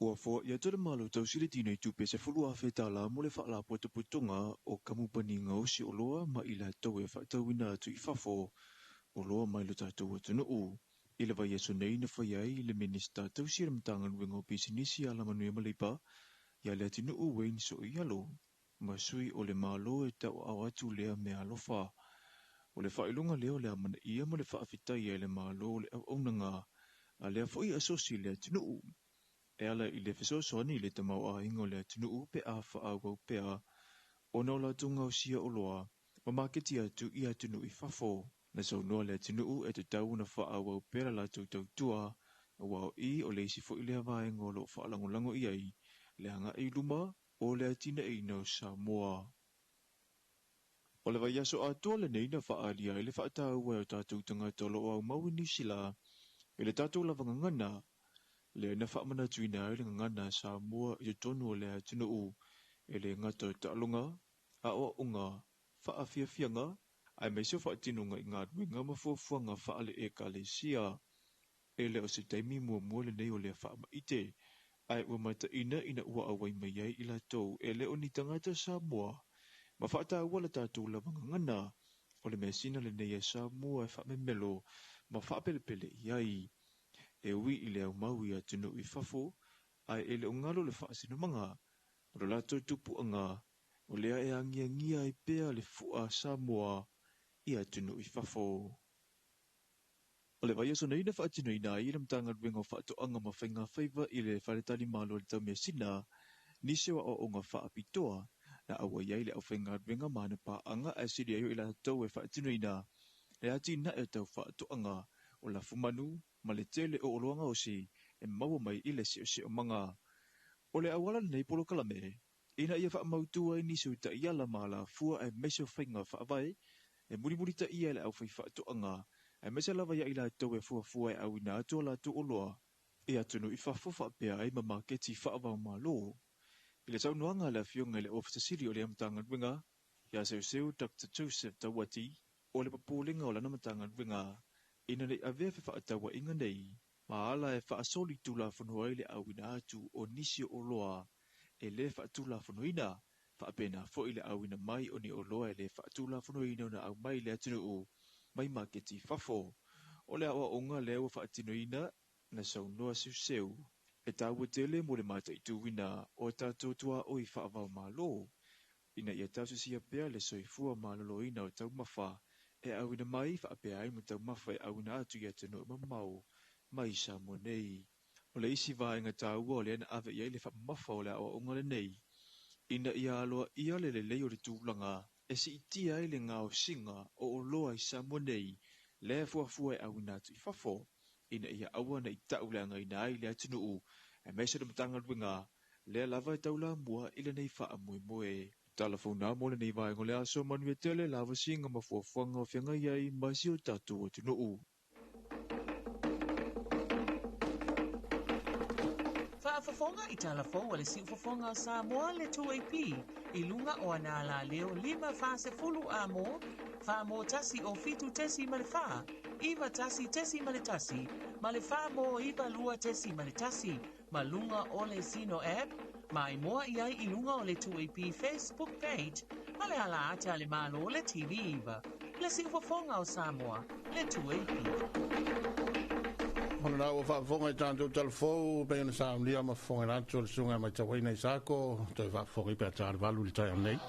Ua foa ia tole malo tausile tino i tupe se fulu afe tāla mo le faalapotopotoga o kamupaniga o si oloa ma i latou e faatauina atu i fafo o loa mai lo tātou atunuu. I le vai aso nei na fai ai le Minista tausi le Matagaluega o Pisinisi Alamanuia ma Leipa ia le atunuu Wayne So'ialo ma sui o le malo e tauaao atu lea mea alofa. O le faailoga lea o le amanaia ma le faafetai ai le malo o le auaunaga a lea fo'i asosi le atunuu. E ala i le fesoasoani i le tamauaiga o le atunuu pe a faaauau pea ona o latou gaosia oloa ma maketi atu i atunuu i fafo. Na saunoa le atunuu e tatau ona faaauau pea la latou tautua Aua o i o le isi foi lea vaega o lo o faalagolago i ai le agai i luma o le atinaeina o Samoa. O le vaiaso atoa lenei na faaalia ai le faataua e o tatou tagata o lo o aumau i Niu Sila i le tatou lava gagana, lea na faamanatuina ai le gagana a Samoa i totonu o le atunuu e le gata o taaloga, aoaoga, faafiafiaga, aemaise o faatinoga i galuega ma fuafuaga faale-Ekalesia. E le o se taimi muamua lenei o lea faamaite, ae ua mataina ina ua auai mai ai i latou e le o ni tagata Samoa ma faataua le tatou lava gagana, o le measina lenei a Samoa e faamemelo ma faapelepele i ai. E ui i le aumau i atunuu i fafo, ae e le o galo le faasinomaga o lo latou tupuaga, o lea e agiagia ai pea le fua a Samoa i atunuu i fafo. O le vaiaso nei na faatinoina ai e le Matagaluega o Faatoaga ma Faigafaiva i le Faletalimalo o le Taumeasina nisi o aoaoga faapitoa na auai ai le aufaigaluega ma ana paaga ae sili ai o i latou e faatinoina le atinae tau faatoaga o lafumanu ma le tele o oloa gaosi e maua mai i le siosiomaga. O le auala lenei polokalame ina ia faamautu ai nisi o taiala ma alafua aemaise o faiga faavae e mulimulitaia e le aufaifaatoaga aemaise lava ia i latou e fuafua e auina atu a latou oloa i atunuu i fafo faapea ai ma maketi faava-o-Malo. I le saunoaga a le Afioga i le Ofisa Sili o lea Matagaluega, ia Seuseu Doctor Joseph Tauati, o le popolega o lana Matagaluega ina ne i avea fefaatauaiga nei ma ala e faasolitulafono ai le auina atu o nisi o oloa e le faatulafonoina, faapena foi le auina mai o ni oloa e le faatulafonoina ona aumai i le atunuu mai maketi i fafo. O le aoaoga lea ua faatinoina na saunoa Seuseu, e taua tele mo le mataituina o a tatou tuaoi faava-o-Malo, ina ia tausisia pea le soifua maloloina o taumafa e auina mai faapea ai ma taumafa e auina atu i atunuu mamao mai Samoa nei. O le isi vaega taua o lea na ave i ai le faamamafa o le aoaoga lenei, ina ia aloaia le lelei o le tulaga e siitia ai le gaosiga o oloa i Samoa nei, lea e fuafua e auina atu i fafo, ina ia aua ne i tauleagaina ai le atunuu aemaise le Matagaluega lea lava e taulamua i lenei faamoemoe. Tala fou na mo lenei vaega o le aso, manuia tele lavasiga ma fuafuaga o feagai ai ma si o tatou atunuu.
Faafofoga i tala fou a le Siufofoga o Samoa le 2AP i luga o ana alaleo 5 40 A mo, 4 mo 1 o 7.4, 91.1, ma le 4 mo 92.1, ma luga o le Zeno app, ma i moa i ai i luga o le 2AP Facebook page, ma le ala ata a le Malo le TV 9. Le Siufofoga o Samoa, le 2AP.
Ona la ua faafofoga i tatou talafou pei ona saunia ma fofoga atu o le susuga mai tauaina i Sako toe faafofoga i pe a le 8 i le taeao nei.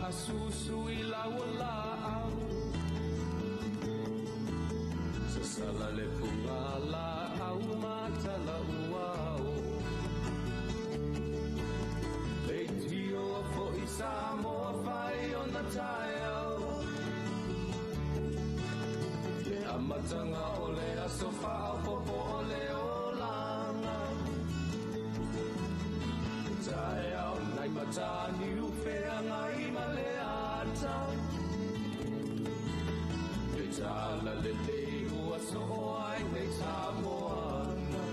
asusu i laua laau. Sasala le puga laau matala uao. Leitio fo'i Samoa fai ona taeao. Le amataga o le aso faaopoopo o le olaga. Le taeao nai mataniu feagai ma le ata. Le tala lelei ua soo ai nei Samoana.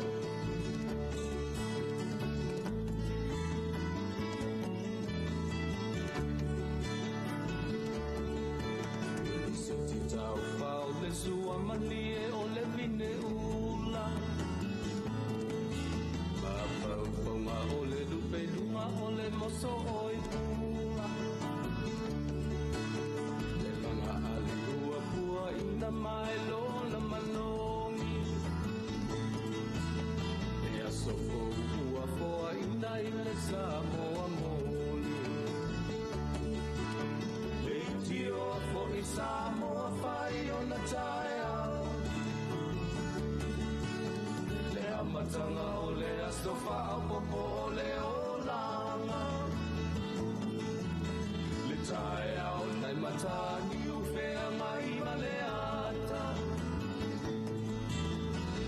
Se ti tau fao le sua malie o le vine ula. Mafaufauga o le lupeluga o le moso o i pula. Le laga ali ua pua ina mai lona manogi. E aso fou ua foa ina i le Samoa moli. Leitio fo'i Samoa fai ona taeao. Le amataga o le aso faaopoopo o le olaga. Le taeao nai mataniu feagai ma le ata.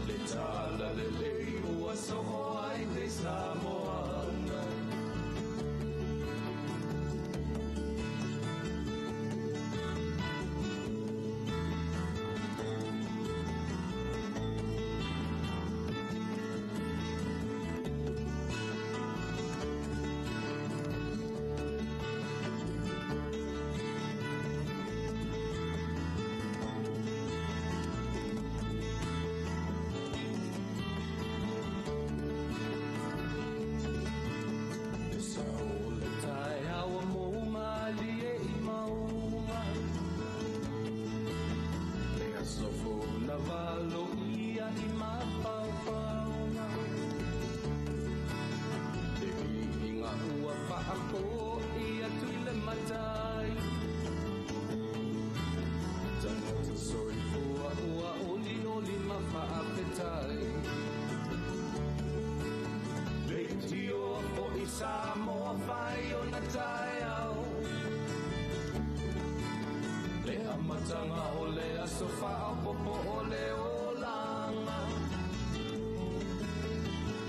Le tala lelei ua soo ai nei Samoana. Le sao o le taeao mo malie i mauga. Le aso fou na valo ia i mafaufauga. Le viiga ua faafo'i atu i le matai. Tagata soifua ua olioli ma faafetai. Leitio fo'i Samoa fai ona taeao. Le amataga o le aso faaopoopo o le olaga.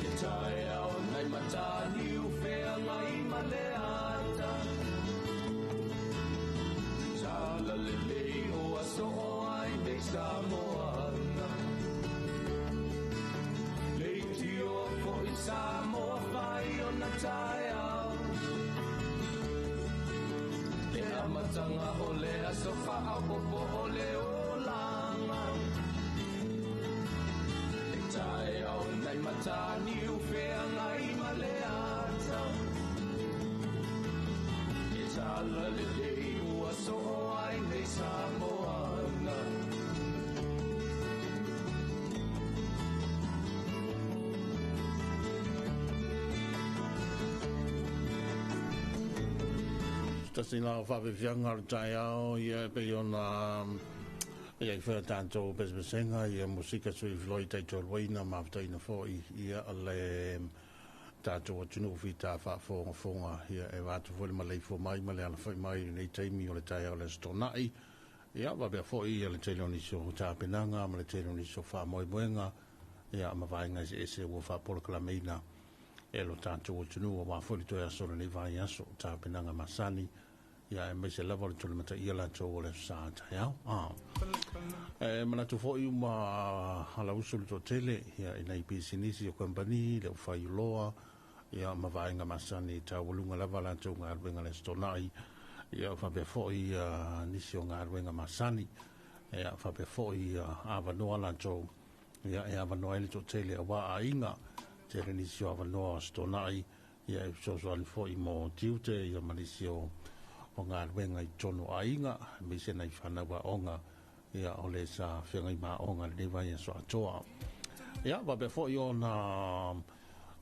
Le taeao nai mataniu feagai ma le ata. Tala lelei o aso o ai nei Samoana. Leitio fo'i Samoa fai ona taeao. Le amataga o le aso faaopoopo o le olaga. Le taeao nai mataniu feagai ma le ata. Le tala lelei ua soo ai nei Samoana.
Tasi la o whaawhiwhianga o le taeao, ia pe i ona ia i whae tātou pesepesenga, ia musika sui floi taitoluaina, mawhitaina foi, ia le tātou atunuu whita whaafongafonga, ia e wātu foi le maleifo mai, ma le alawhai mai, nei taimi o le taeao le aso Tona'i. Ia wapea foi ia le tele o nisi o tāpenanga, ma le tele o nisi o whaamoemoenga, ia ma vaenga ese ese ua whaapolokalameina e lo tātou atunuu, o wā foi le toe aso le nei vai aso, tāpenanga masani, ia e maise lava o le tole mata ia latou o le aso sa taeao. E manatu foi uma ala usu le toatele, ia i nai pisinisi o kampani, le ufai uloa, ia ma vaenga masani taualuga lava latou galuega le aso Tona'i, ia faapea foi nisi o galuega masani, ia faapea foi avanoa latou, ia e avanoa ai le toatele auā aiga, tele nisi o avanoa o aso Tona'i, ia e fesoasoani foi mo tiute, ia ma nisi o galuega i totonu o aiga, aemaise nai fanau aoga, ia o le sa feagai ma aoga lenei vai aso atoa. Ia faapea foi ona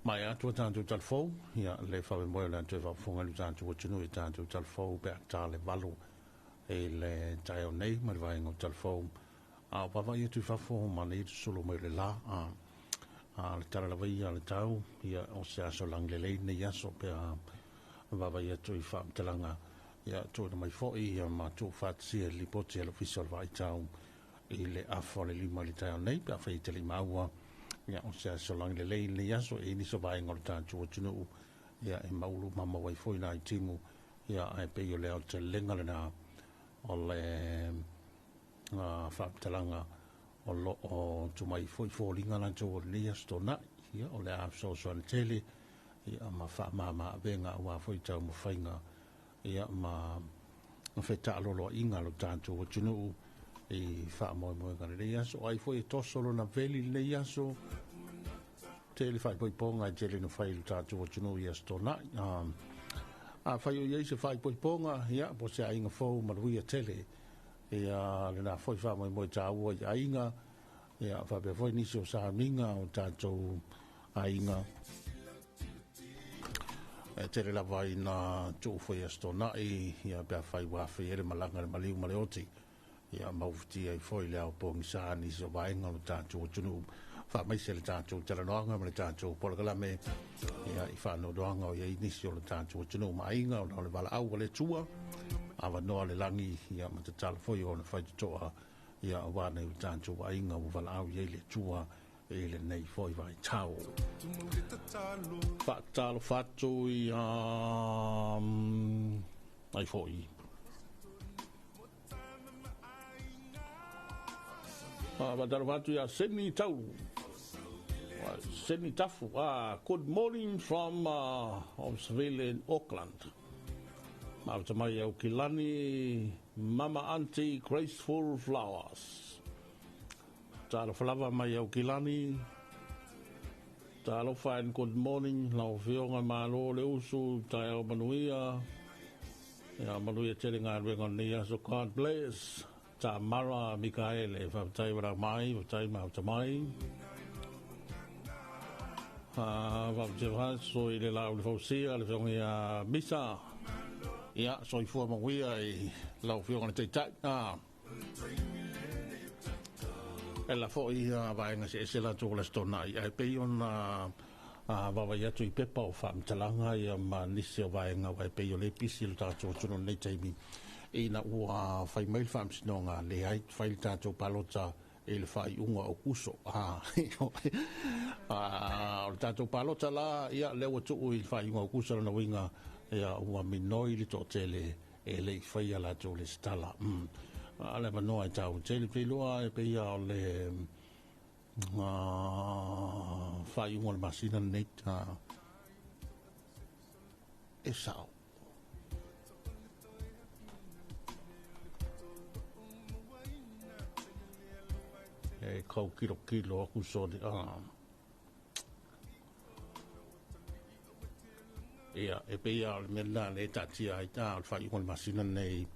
Maea atu a tatou tala fou, ia le faamoemoe o le a toe faafofoga i le tatou atunuu i tatou tala fou pe a ta le 8 i le taeao nei ma le vaega o tala fou. A o vaavaai atu i fafo ma nei solo mai o le la, a le tala lava ia a le tau, ia o se aso lagilelei lenei aso pe a vaavaai atu i faamatalaga, ia tuuina mai foi ia ma tuufaatasia i le lipoti a le Ofisa o le Vaaitau i le afa o le 5 i le taeao nei pe afai e te le i maua. Ia o se aso lagilelei lenei aso e i ai nisi o vaega o le tatou atunuu ia e maulu ma maua ai foi nai timu, ia ae pei o le aotelega lena o le faamatalaga o lo o tumai foi foliga latou o lenei aso Toonai. Ia o le a fesoasoani tele ia ma faamama avega aua foi taumafaiga ia ma fetaaloloaiga a lo tatou atunuu i faamoemoega lenei aso. Ai foi e toso lona veli lenei aso, tele faaipoipoga e tele na fai i lo tatou atunuu i aso Toonai. Afai o i ai se faaipoipoga, ia po o se aiga fou, manuia tele ia lena foi faamoemoe taua i aiga, ia faapea foi nisi o sauniga o tatou aiga e tele lava ina tuu foi aso Toonai, ia pe afai ua afai ai le malaga le maliu ma le oti, ia maufutia ai foi le ao pogisa nisi o vaega o le tatou atunuu, faamaise le tatou talanoaga ma le tatou polokalame ia i faanoanoaga o i ai nisi o le tatou atunuu ma aiga ona o le valaau a le Atua, avanoa le lagi ia ma tatalo foi ona faitotoa ia aua nei o tatou aiga ua valaau i ai le Atua i lenei foi vaitau. Faatalofa atu i ai foi. Faatalofa atu ia Semi Tau. Semi Tafu. Good morning from Osville in Auckland. Mafuta mai au Kilani, Mama Auntie Graceful Flowers. Talofa lava mai au Kilani. Talofa and good morning. Lau afioga malo le usu, taeao manuia. Ia manuia tele galuega o lenei aso. God bless. Tamara Mikaele, faafetai wala mai, faafetai mafuta mai. Faafetai so i le lau le fausia, le afioga ia Misa. Ia, soifua manuia i lau afioga le taitai. E la foi vaega se ese latou o le Aso Toonai, ae pei ona vaavaai atu i pepa o faamatalaga ia ma nisi o vaega aua e pei o lea e pisi le tatou atunuu i lenei taimi ina ua fai mai le faamasinoga leai fai le tatou palota i le faaiuga o Aokuso. O le tatou palota la, ia lea ua tuu i le faaiuga o Aokuso, lona uiga ia ua minoi le toatele e le i faia latou lesitala. A le avanoa e taua tele, ou te iloa e pei lava o le faaiuga o le masina lenei e sao. E kau kilokilo aku soli. Ia, e pei lava o le mea lena lea e taatia ai o le faaiuga o le masina lenei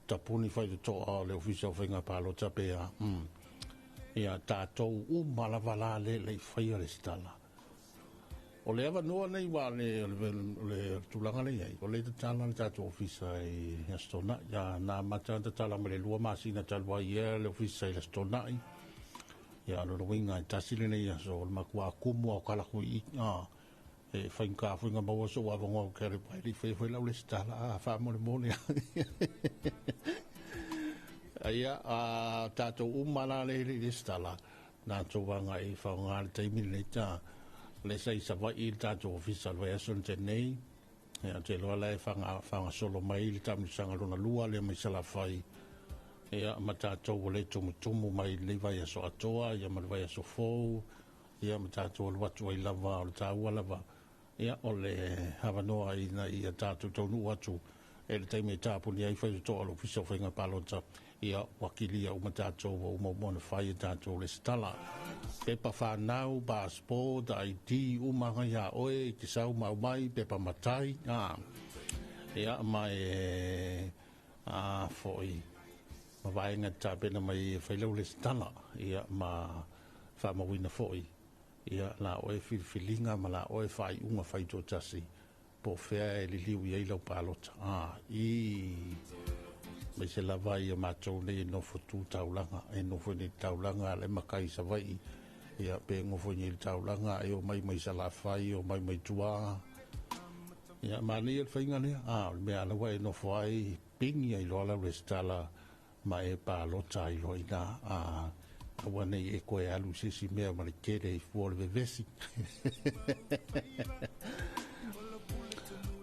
tapuni faitotoa o le Ofisa o Faiga Palota pe a. Ia, tatou uma lava la le le i faia lesitala. O le avanoa nei ua le o le tulaga lea i ai, o lea e tatala le tatou ofisa i Aso Toonai. Ia, na amata ona tatala mai le 2 masina talu ai ia le ofisa i le Aso Toonai. Ia, o lona uiga e tasi lenei aso o le matua kumu o kalaku i e faigata foi na maua sou avanoa ou te alu ai le i faia foi lau lesitala faamolemole. Ia, tatou uma la le i lesitala, tatou agai i faaaoga le taimi lenei ta le sa i Savaii le tatou ofisa o le vaiaso na tea nei. Ia, ou te iloa la e faagasolo mai le taamilosaga lona lua lea mai Salafai. Ia, ma tatou ua le tumutumu mai lenei vaiaso atoa, ia ma le vaiaso fou, ia ma tatou alu atu ai lava o le taua lava, ia o le avanoa ina ia tatou taunuu atu e le taimi e tapuni ai faitotoa o le Ofisa o Faiga Palota, ia ua kilia uma tatou ua uma uma ona fai e tatou lesitala. Pepa whanau, passport, ID, uma ngai a oe, i te sau ma aumai, pepa matai, ia ma e foi ma vaega tapena mai e fai lau lesitala, ia ma faamauina foi. Ia la oe filifiliga ma la oe faaiuga faitoatasi po o fea e liliu i ai lau palota. I maise lava ia matou nei e nofo tu taulaga, e nofo nei taulaga le makai i Savaii, ia pe nofo nei le taulaga e o mai mai Salafai, o mai mai tua. Ia manaia le faiga lea, o le mea lawa e nofo ai pigi ai loa lau resitala ma e palota ai loa i ina, aua nei e koe alu se isi mea ma le tele i fua o le vevesi.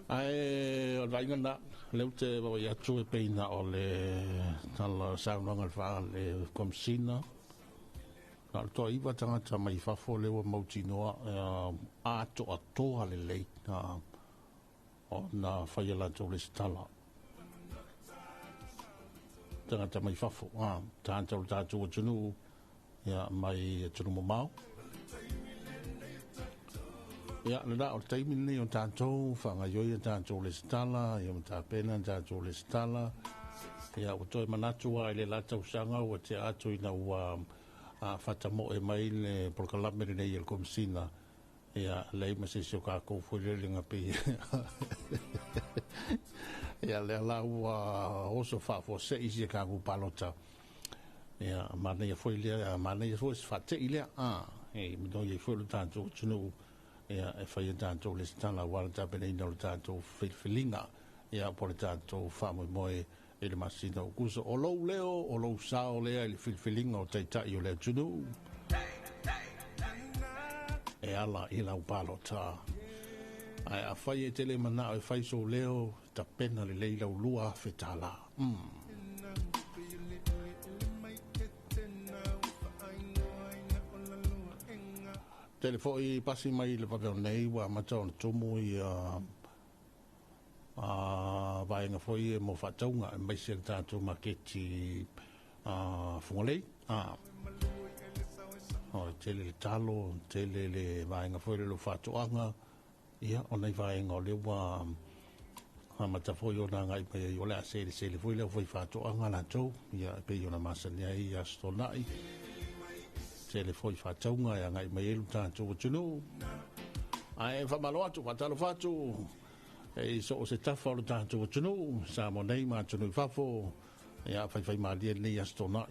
Ae o le vaaiga lena, lea ou te vaavaai atu e pei na o le tala saunoaga a le Komesina, na o le toaiva tagata mai fafo lea ua mautinoa atoatoa lelei ona fai a latou resitala. Tagata mai fafo, tagata o le tatou atunuu, ia mai atunuu mamao. Ia, lena o le taimi lenei o tatou faagaoioi a tatou resitala, ia ma tapena tatou resitala. Ia, ua toe manatu lava i le la tausaga ua tea atu ina ua fatamoe mai le polokalame lenei e le Komesina. Ia, leai ma se isi o kākou foi lele na pei. Ia, lea la ua oso faafuasei si a kākou palota. Ia, manaia foi lea, manaia foi se faatei lea. E manoia ai foi lo tatou atunuu, ia, e fai a tatou resitala aua le tapenaina o le tatou filifiliga, ia, po o le tatou faamoemoe i le masina o Aokuso. O lou leo, o lou sao lea i le filifiliga o taitai o le atunuu e ala i lau palota. Ae afai e tele manao e fai sou leo, tapena lelei lau $2,000. Tele foi pasi mai le vave o nei ua amata ona tumu ia vaega foi e mo faatauga e maise le tatou maketi Fugalei. O tele le talo, tele le vaega foi le lo faatoaga, ia o nei vaega o lea ua amata foi ona agai mai ai o le a selesele foi lea foi faatoaga latou, ia e pei ona masani ai aso Toonai. Tele foi faatauga e agai mai ai lo tatou atunuu. Ae faamalo atu, faatalofa atu e i so o se tafa o lo tatou atunuu, Samoa nei ma atunuu i fafo, ia faifai malie lenei aso Toonai.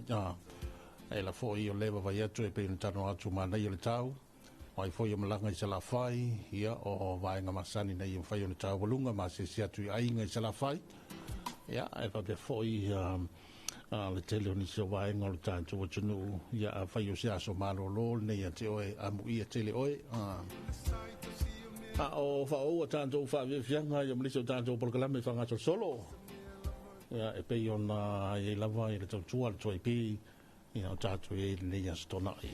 E la foi o le vaavaai atu e pei ona talanoa atu manaia le tau, o ai foi o malaga i Salafai, ia o vaega masani nei e mafai ona taualuga ma asiasi atu i aiga i Salafai. Ia, e faapea foi le tele o nisi o vaega o le tatou atunuu, ia afai o se aso malolo lenei ia te oe, amuia tele oe. A o faauu a tatou faafiafiaga ia ma nisi o tatou polokalame faagasolosolo, ia e pei ona i ai lava i le tautua le 2AP, ia o tatou i ai lenei aso Toonai.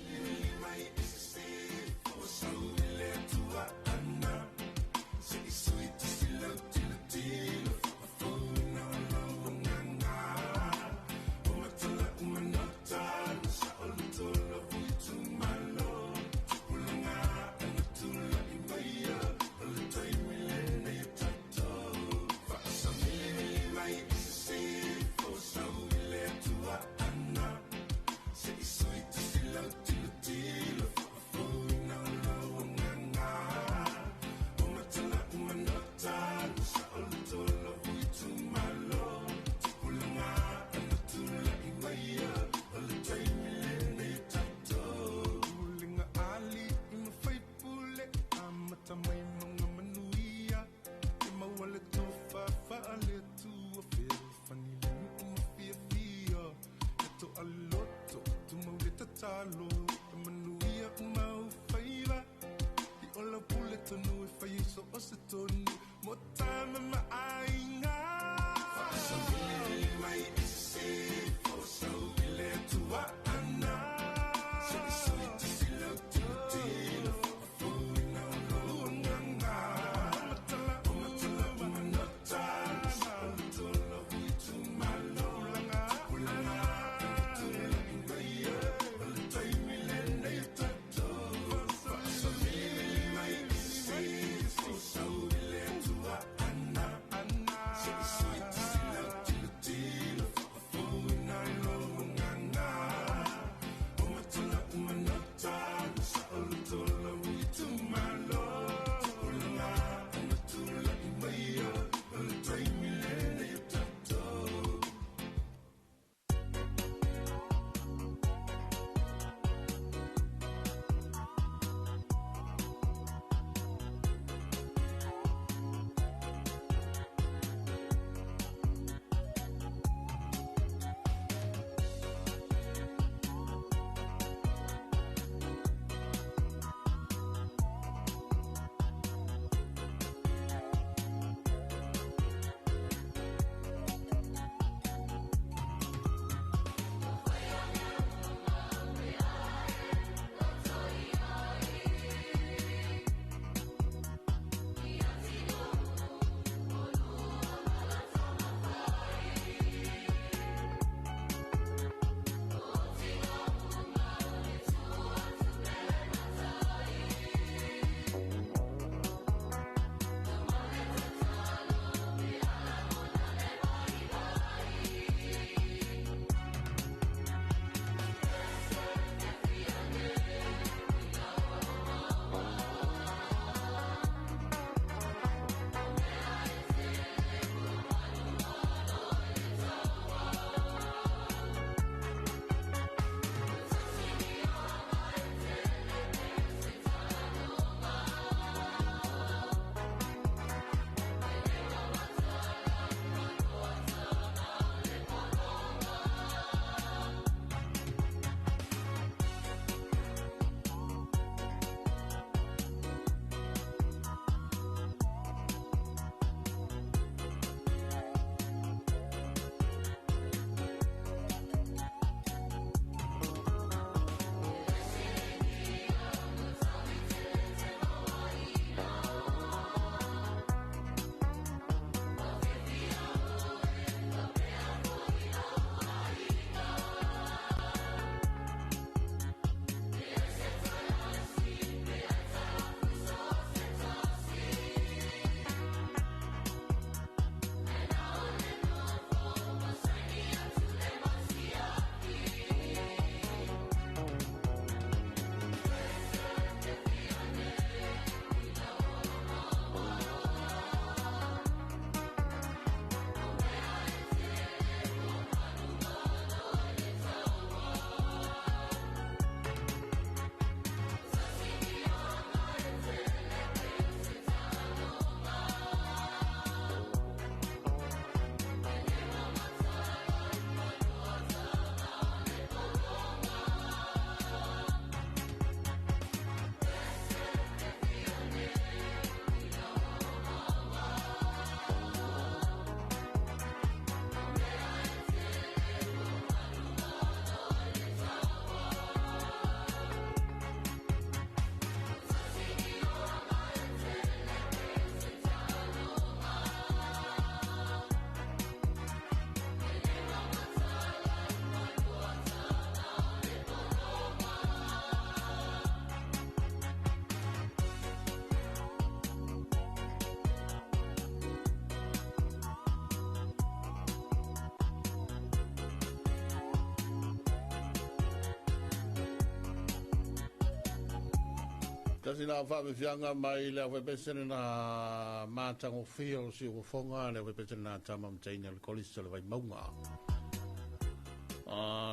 Tasi la faafiafiaga mai le aufaiperesene na matagofie o siufofoga le aufaiperesene na tama mataini o le kolisi o le Vaimauga.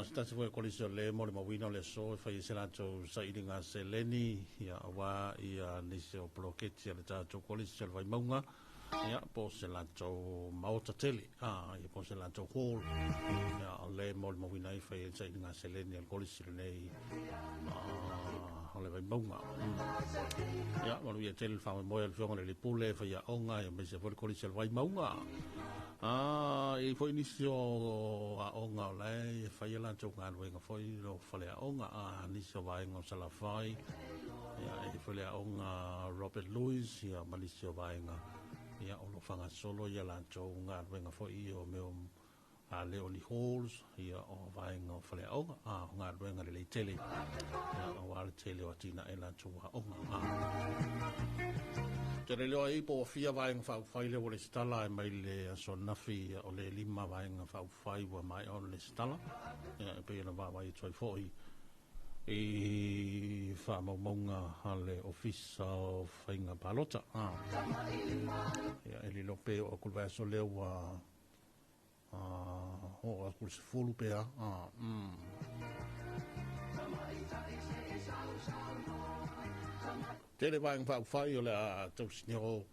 Se tasi foi o kolisi o le mo le mauina o le aso e fai ai se latou sailiga seleni, ia, aua ia nisi o poloketi a le tatou kolisi o le Vaimauga, ia, po o se latou maota tele, ia, po o se latou hall, ia, o le mo le mauina ai fai ai le sailiga seleni a le kolisi lenei o le Vaimauga. Ia, manuia tele le faamoemoe o le Afioga i le Alii Pule, faiaoga, aemaise foi le kolisi o le Vaimauga. E i ai foi nisi o aoga o la e fai a latou galuega foi i lo faleaoga, nisi o vaega o Salafai, ia, e i ai foi le aoga Robert Louis, ia, ma nisi o vaega, ia, o lo o faagasolo ia latou galuega foi o mea o a le o ni halls, ia, o vaega o faleaoga, o galuega lelei tele, ia, aua le tele o atinae latou aoga. Tele leo ai po ua fia vaega faaupufai lea ua lesitala ai mai le aso ananafi, o le 5 vaega faaupufai ua maea ona lesitala, ia, e pei ona vaavaai atu ai foi i faamaumauga a le Ofisa o Faiga Palota. Ia, e lilo pe oo atu le vaiaso lea ua oo atu i le 10 pe a. Tele vaega faaupufai o le a tausinio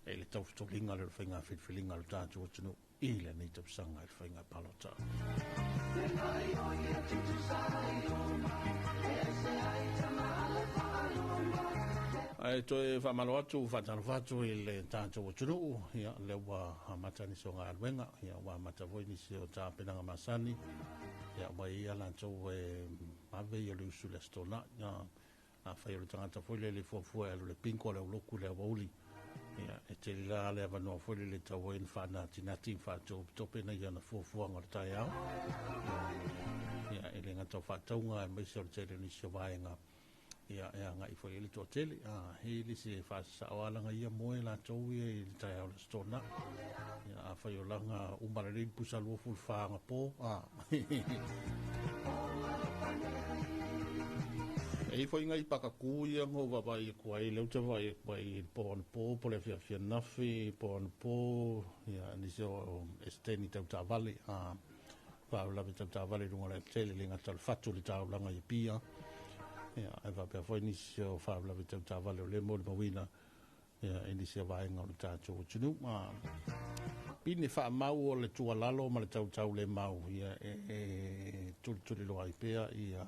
e le taufetoliga le faiga filifiliga o le tatou atunuu i lenei tausaga i le faiga palota. Ae toe faamalo atu, faatalofa atu i le tatou atunuu, ia, lea ua amata nisi o galuega, ia, ua amata foi nisi o tapenaga masani, ia, ua i ai latou e ave i o le usu i le Aso Toonai. Ia, afai o le tagata foi lele e fuafua e alu i le bingo a le aulotu i le aoauli, ia, e tele la le avanoa foi lele e tau ai ona faanatinati ma faatopetope na ia ona fuafuaga o le taeao. Ia, e le gata o faatauga aemaise o le tele o nisi o vaega, ia, e agai foi i ai le toatele. E le se faasasao alaga ia moe latou ia i le taeao o le Aso Toonai. Ia, afai o laga uma lelei le pusa 24 agapo, E i ai foi nai pakakū ia na ou vaavaai atu ai, lea ou te vaavaai atu ai i le po anapo po o le afiafi ananafi, po anapo, ia, nisi o eseteni tau taavale, faalavelave tau taavale i luga o le alatele, le gata o le fatu o le taulaga i Apia, ia, ae faapea foi nisi o faalavelave tau taavale o lea e molimauina, ia, i nisi o vaega o le tatou atunuu. Pine faamau o le tuualalo ma le tautaulemau, ia, e tulituliloa ai pea ia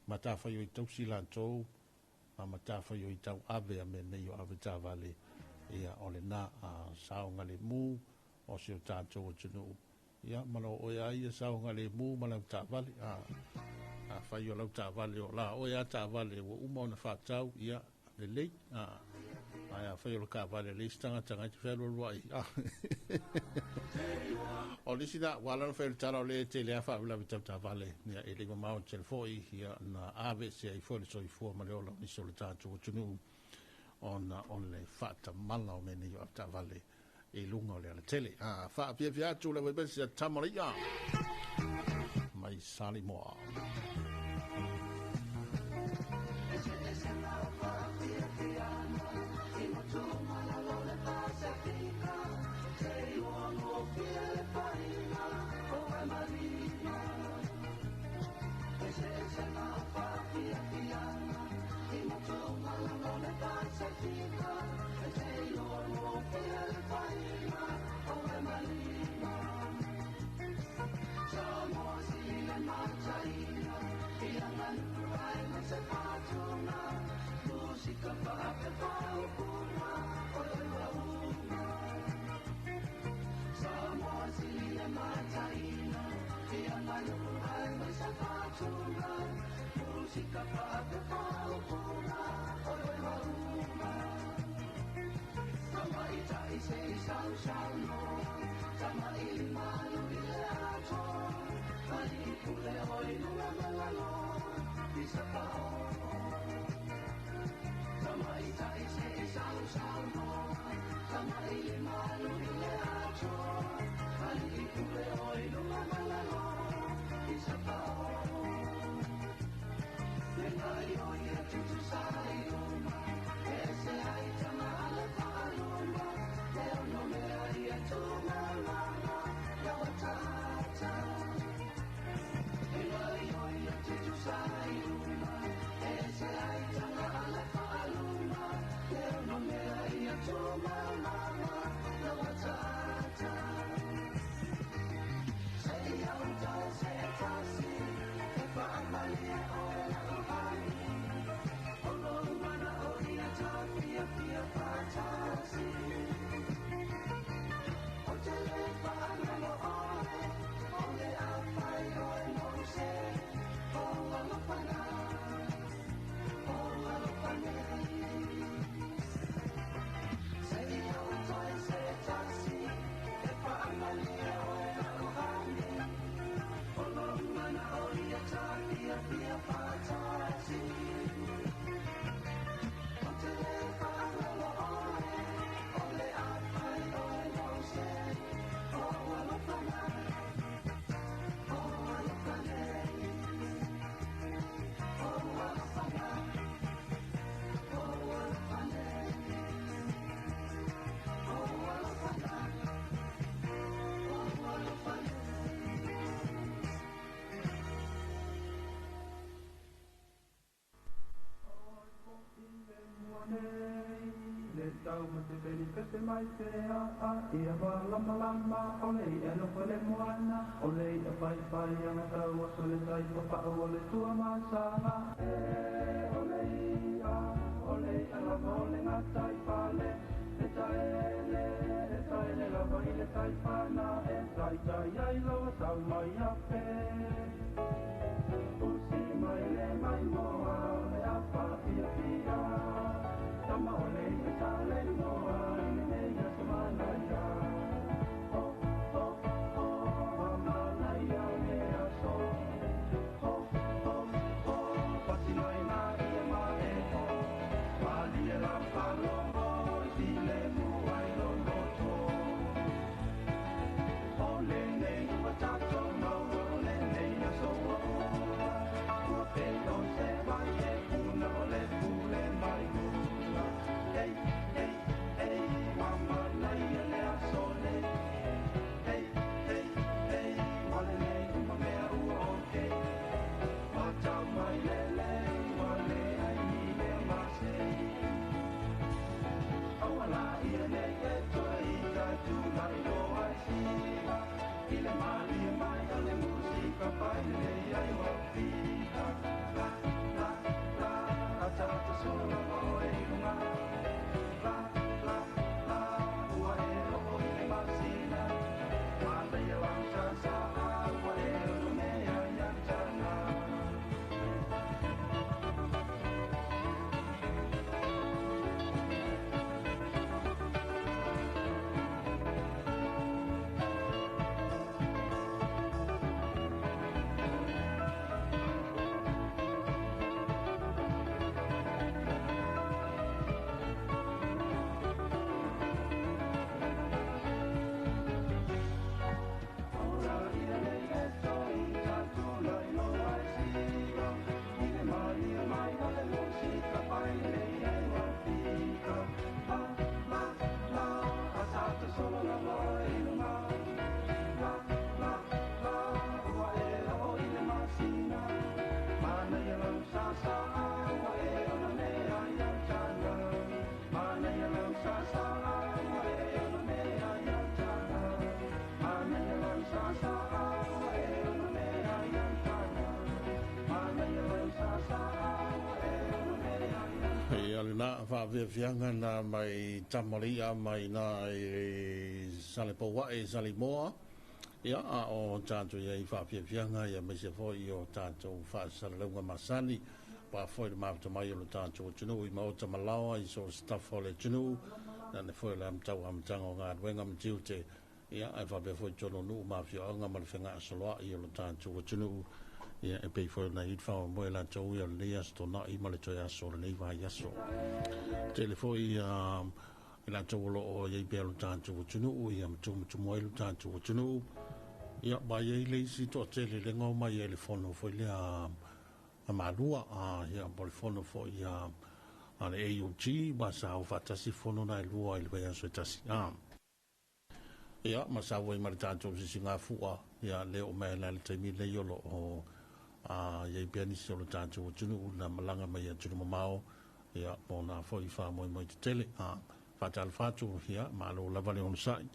matafaioi tausi latou ma matafaioi tauave a mea nei o avetaavale, ia, o lena saogalemu o si o tatou atunuu, ia, ma lo oe a ia saogalemu ma lau taavale. Afai o lau taavale o la oe a taavale ua uma ona faatau, ia, lelei, ae afai o le taavale a le isi tagata na te fealualuai, o le isi na ua ala ona fai o le tala o le tele a faalavelave tau taavale, ia, e le i mamao tele foi, ia, na aveesea ai foi le soifua ma le ola o nisi o le tatou atunuu ona o le faatamala o mea nei o avetaavale i luga o le alatele. Faafiafia atu le vaipesi a Tamaliia mai Salimoa.
tau ma te peli pepe mai pea a ia malama lama o le ia nofo le moana o le ia pai pai anga tau aso le tai papa'u o le tua masaga e o le ia o le ia lava o le gatai fale e taele e taele lava i le taifana e taitai ai laua sau mai ape usi mai le maimoa le afa fiafia tama o le ia sa le moa i lenei aso manaia ho ho ho ua manaia le aso ho ho ho pasinoina ia ma e o malie la falogo i filemu ai lo loto o lenei ua tatou maua o lenei aso ua ula ua pei o se vai e puna o le pule mai luna ei ei ei ua manaia le aso nei ei ei ei ua lelei uma mea ua okay ua tau mai le lei ua leai ni mea masei Aua la ia nei e toe ita tūlai loa e siva I le malie mai o le musika pai lelei ai ua fita La, la, la, ata ata solo lava oe i luga La, la, la, ua e oo i le masina Manaia lau sāsā ua e ono mea ia taga. Ora ia nei e toi tatulai loa e siva I le malie mai o le musika pai lelei ai ua fika La, la, la, ata solo lava oe i luga La, la, la, ua e oo i le masina Manaia lau sāsā ua e ono mea ia taga Manaia lau sāsā ua e ono mea ia taga Manaia lau sāsā ua e ono mea ia taga Manaia lau sāsā ua e ono mea ia.
Ia lena faafiafiaga na mai tamali'a mai na i Salepouaʻe Salimoa ia a o tatou iai faafiafiaga ia maise foi o tatou faasalalauga masani pa foi le mafuta mai o le tatou atunuu i maota malaoa i so o se tafa o le atunuu na ne foi le amataua amataga o galuega ma tiute ia ae faapea foi tonu o nuu ma afioaga ma le fegaasoloaʻi o le tatou atunuu ia e pei foi ona i ai le faamoemoe latou ia o lenei aso tonaʻi ma le toe aso o lenei vaiaso. Tele foi ia i latou o loo iai pea lo tatou atunuu ia ma tumutumu ai lo tatou atunuu ia ua iai le isi toatele le gao mai ai le fono foi lea a Malua a ia po le fono foi a a le AUG ua sa o faatasi fono na e lua i le vaiaso e tasi a ia ma sau ai ma le tatou sisigafua ia le oo mai la le taimi lenei o loo a iai pea nisi o lo tatou atunuu na malaga mai atunuu mamao ia mo nā foi faamoemoe tetele a faatalofa atu ia malo lava le onosai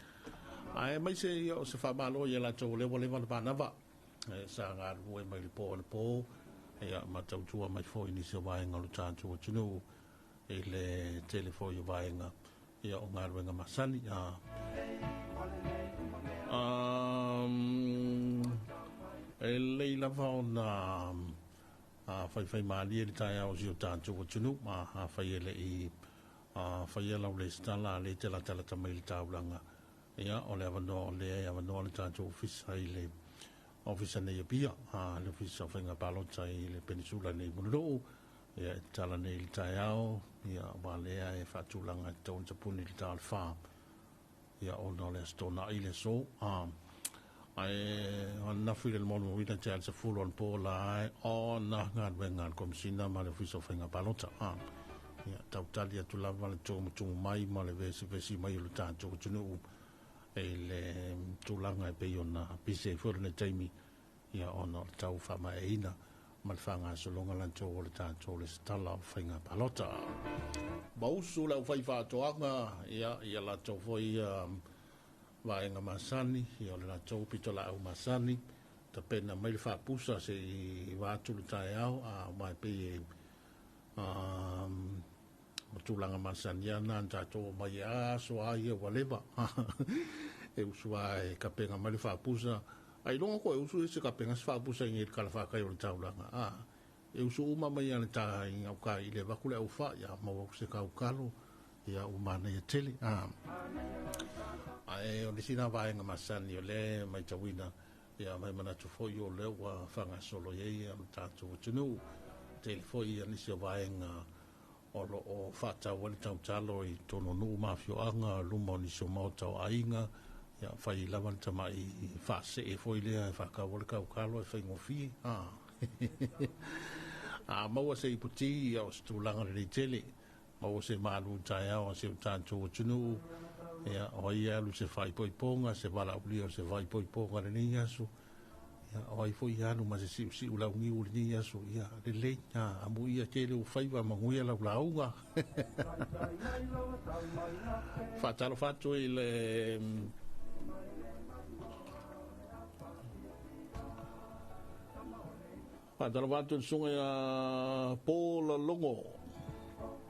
ae maise ia o se faamalo ia latou o lea ua leva ona manava e sa galulue mai le po le po ia ma tautua mai foi nisi o vaega o lo tatou atunuu i le tele foi o vaega ia o galuega masani a e lelei lava ona faifaimalie le taeao o si o tatou atunuu ma afai e le i faia lau resitala a lea e te latalata mai i le taulaga ia o le avanoa o lea e avanoa le tatou ofisa i le ofisa nei Apia le ofisa o faiga palota i le penisula nei Mulinuu ia e tatala nei i le taeao ia aua lea e faatulaga e tatau ona tapuni i le ta o le 4 ia ona o le aso Toonai le aso ae ananafi i le molimauina te ale 10 anapo la e ona galuega a le Komesina ma le Ofisa o Faiga Palota ia tautali atu lava le tumutumu mai ma le vesivesi mai o le tatou atunuu i le tulaga e pei ona pisi ai foi lenei taimi ia ona o le tau faamaeaina Ma le faagasologa latou o le tatou lesitala o faiga palota. Mausu le aufai faatoaga, ia, ia latou foi ia vaega masani, ia o le latou pitolaau masani, tapena mai le faapusa se i vaatu le taeao, a mai pei e ma tulaga masani ana na tatou omai e aso a ia ua leva. E usu a e kapega mai le faapusa. Ailoga koe usu e se kapega se faapusa i le kalafākai o le taulaga. A, e usu uma mai a le tā i ngau i le vaku le au wha, ia maua ku se kaukalo, ia u manaia tele. A, ae o nisi na vaega masani o le maitauina, ia mai manatu foi o lea ua faagasolo i ai ia le tatou atunuu. Tele foi ia nisi o vaega o lo o faatau ai le tautalo i totonu o nuu ma afioaga, luma o nisi o maota o aiga, ia fai lava le tamai faasee foi lea e faatau ai le kaukalo e faigofie. A, a maua se iputi, ia o se tulaga lelei tele, maua se malu taeao a si o tatou atunuu, ia o ai alu se faaipoipoga, se valaaulia o se faaipoipoga lenei aso, ia o ai foi alu ma se siusiu launiu lenei aso, ia lelei, a amuia tele o faiva manuia lau lauga. Faatalofa atu i le faatalofa atu i le susuga ia Paul Logo.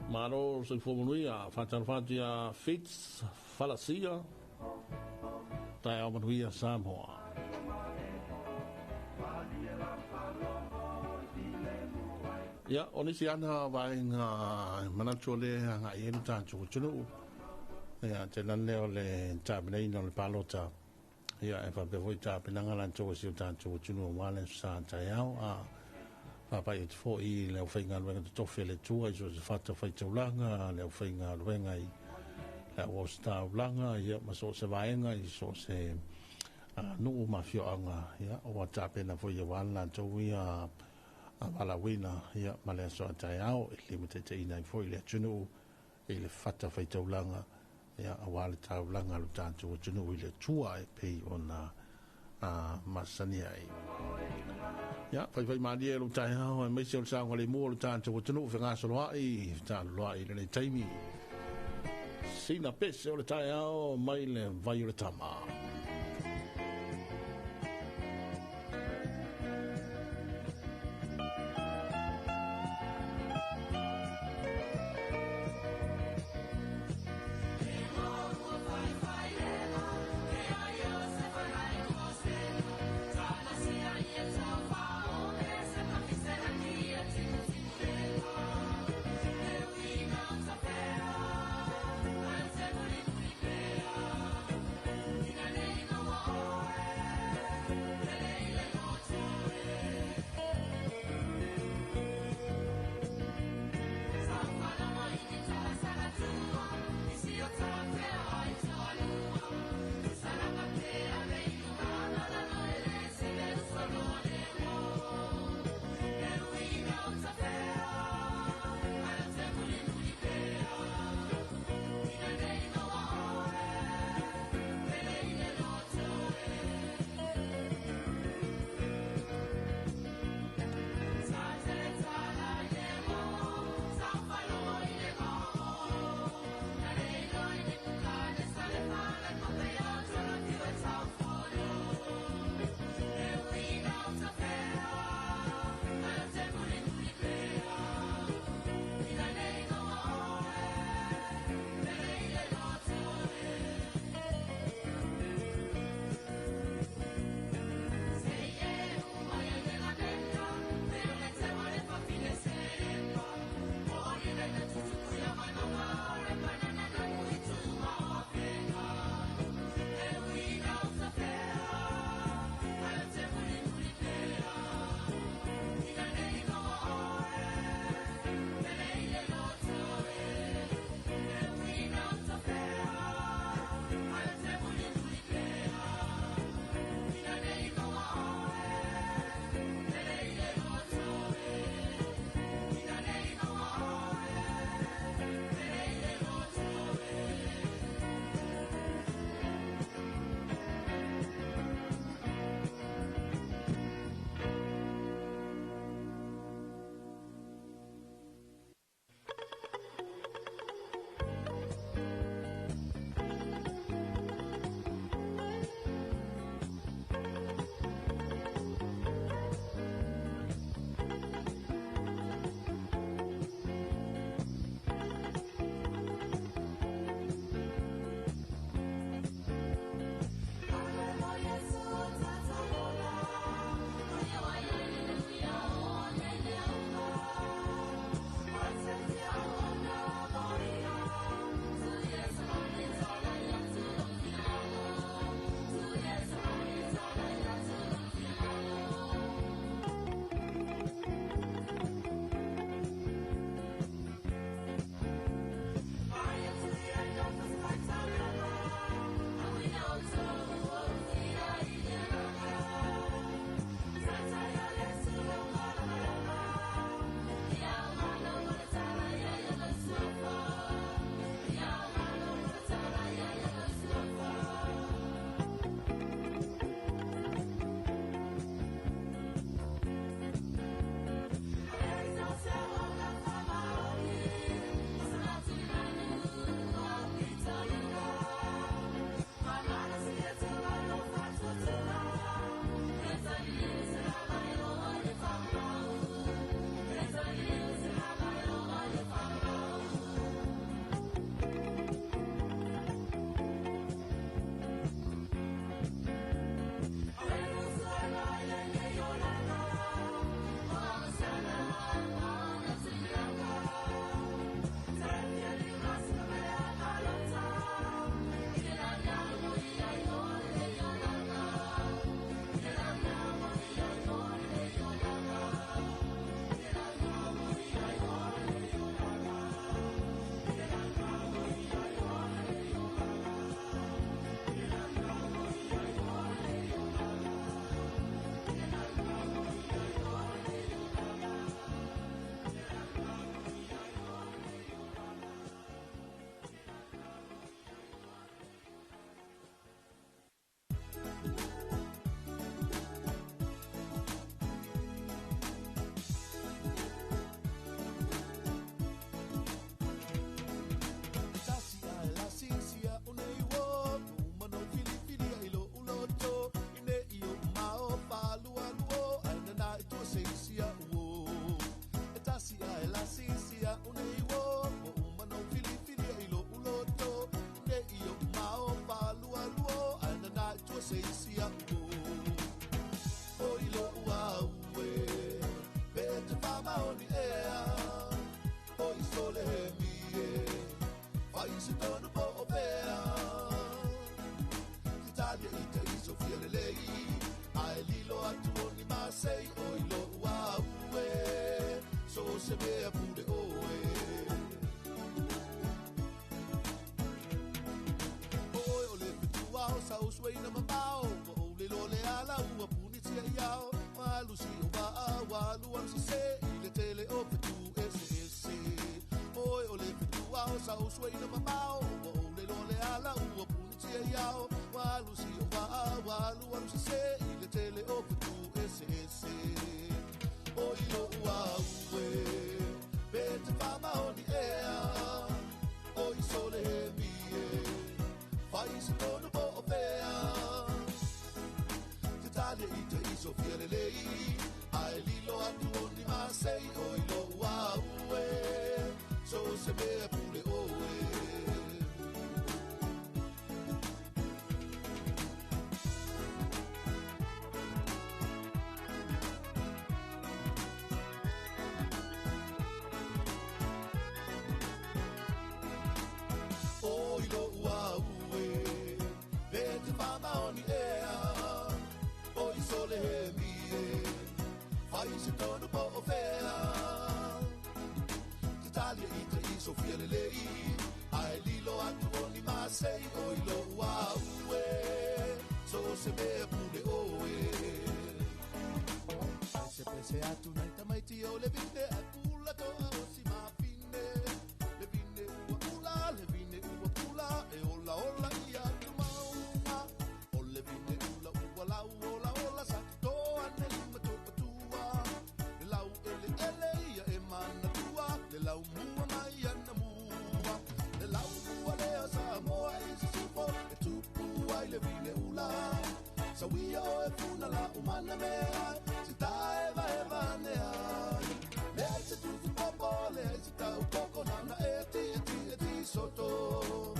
Malo soifua manuia. Faatalofa atu ia Fitz Falasia. Taeao manuia Samoa. Ia, o nisi ana vaega manatu o le agai ai le tatou atunuu. Ia, tainane o le tapenaina o le palota. Ia, e faapea foi tapenaga latou a si o tatou atunuu aua le aso sa taeao. A faapai atu foi i le aufaigaluega totofi a le Atua i so o se fatafaitaulaga, le aufaigaluega i le auaositaulaga, ia, ma so o se vaega i so o se nuu ma afioaga, ia, ua tapena foi aua le latou ia valaauina, ia, ma le aso a taeao e limataitaiina ai foi le atunuu i le fatafaitaulaga, ia, aua le taulaga a lo tatou atunuu i le Atua e pei ona masani ai. Ia, faifai malie lo taeao aemaise o le saogalemu o le tatou atunuu fegasoloai, taloloai i lenei taimi. Sina pese o le taeao mai le vai o le tama.
masei o i lo'u au e so o se mea pule oe. Oe o le fetua o sa usuaina mamao, ua ou le lo le ala ua punitia i ao, malu si o waa walu alu sise i le tele o fetu ese ese. Oe o le fetua o sa usuaina mamao, ua ou le lo le ala ua punitia i ao, malu si o waa walu alu sise i le tele o fetu ese ese. O i lo'u au e, pe te whamaoni ea, o i sole he mie, whai se tonu po o pea. Te talia i te iso fia le lei, ai lilo atu o ni masei, o i lo'u au e, so se mea pule oe. O i lo'u au e, pe te whamaoni ea, o i sole he mie, whai se tonu po o whea. Te talia i te iso fia le lei, ai lilo atu o ni masei, o i lo'u au e, so se mea pule oe. Pese pese atu nei tamaiti o le vine, ai pula toa o si mafine. Le vine ua ula, le vine ua pula, e ola ola i atu maunga. O le vine ula ua lau ola ola, sa toa ne lima topa tua. Le lau ele ele ia e mana tua, le lau mua mai ana mua. Le lau mua lea sa moa i sisifo, e tupu ai le vine ula. Sa wia o e funa la umana mea, si tae va e vane ai. Le ai se tufu popo, le ai se tau koko, nana e ti e ti e ti soto.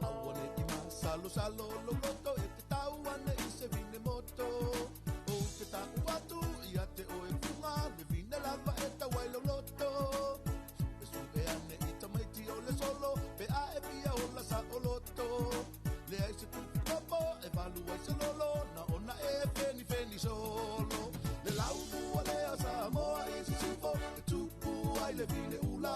Aua ne i masalo salo lo loto, e te tau ane i se vine moto. O te tau atu i a te oe funga, le vine lava e tau ai lo loto. E su e ane i tamaiti o le solo, pe a e pia o la sa o loto. Le ai se tufu popo, e valu ai se lolo, na ona e feni feni solo. Le lau mua lea sa moa i sisifo, e tupu ai le vine ula.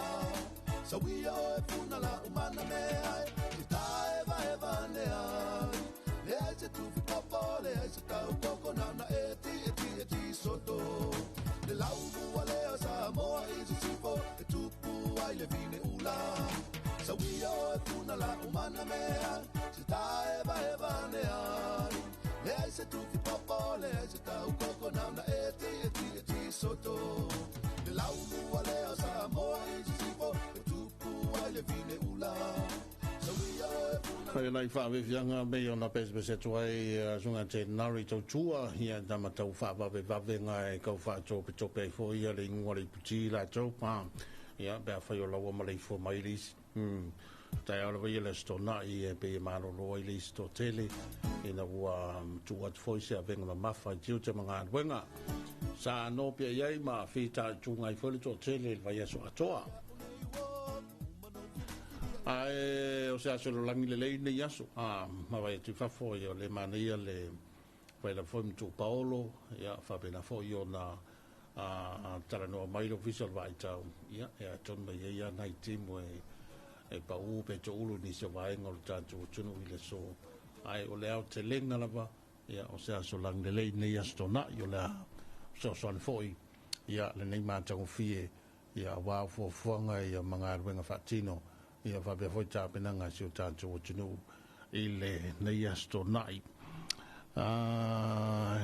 Sa wia o e funa la umana mea, e tae va e vane ai. Le ai se tufu popo, le ai se tau koko, nana e ti e ti e ti soto. Le lau mua lea sa moa i sisifo, e tupu ai le vine ula. Sa wia o e funa la umana mea, se tae va e vane ai. Le ai se tufu popo, le ai se tau koko, nana e ti e ti e ti soto. Le lau mua lea sa moa i sisifo, e tupu ai le vine ula. Sa wia o e funa
Whai lai whaawefianga me o na pese atu ai sunga te nari tautua ia tama tau whaawawewave ngā e kau whaatope tope ai fo ia le ingoa le iputi la tau pā. Ia pea whai o laua ma le ifo mai lisi. Tai aula vai le stona i e pe malolo i le isi tele ina ua tu atu foi se avenga mamafa i tiu te mga alwenga. Sa no pia iai ma whita tunga i foi le tō tele le vai aso atoa. Ae o se aso lo langi le lei nei aso. Ma vai atu fafo i o le mana ia le vai la foi mtu Paolo, ia whapena foi o na talanoa mai lo ofisa o le vaitau. Ia, e a tonu mai ia nai timu e pau pe to ulu ni se vaenga o le tātou tunu i le so. Ae o le ao te lenga lava, ia o se aso langi le lei nei aso tōna, i o le a sosoane foi, ia le nei mātangofie, ia wā fuafuanga ia mga alwenga whaatino, ia whapea foi tāpenanga si o tātou tunu i le nei aso tōna.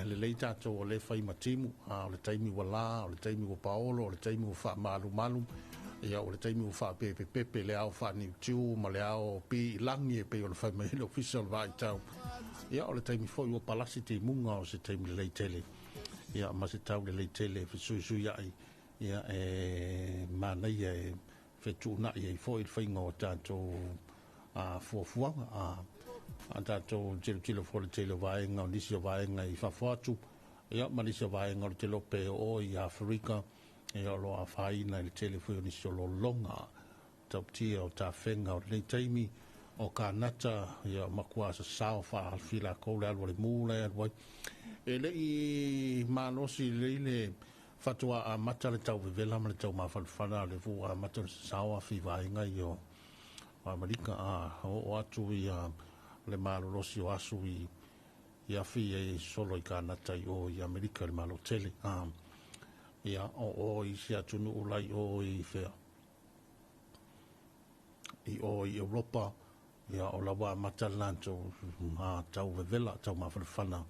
Le lei tātou o le whai matimu, o le taimi wa la, o le taimi wa paolo, o le taimi wa wha malu malu, ia o le taimi wa wha pepe pepe, le ao wha niu tiu, ma le ao pi langi e pe o le whai mai le ofisa o le vaitau. Ia o le taimi foi o palasi te munga o se taimi le lei tele. Ia ma se tau le lei tele whisui ai, ia e mānaia e whetūnai e foi le whainga o tātou fuafuanga, a tātou tilo tilo fo le tele vaenga, o nisi o vaenga i whawhatu, ia ma nisi o vaenga o le tele ope o i Afrika, ia o loa whaina i le tele fui o nisi o lolonga, tautia o tā whenga o lenei taimi, o Kanata ia makua sa sao fa fila ko le alu le mu le alu ai. E le i malosi le le fatua a mata le tau vevela ma le tau mafalafala le fu a mata le sao a fivainga i o Amerika a o atu ia le malolosi o asu i afi e solo i Kanata i o i Amerika le malo tele a ia o i si atu nu ulai o i fea i o i Europa ia o lawa mata lanto ma tau vevela tau mafalafala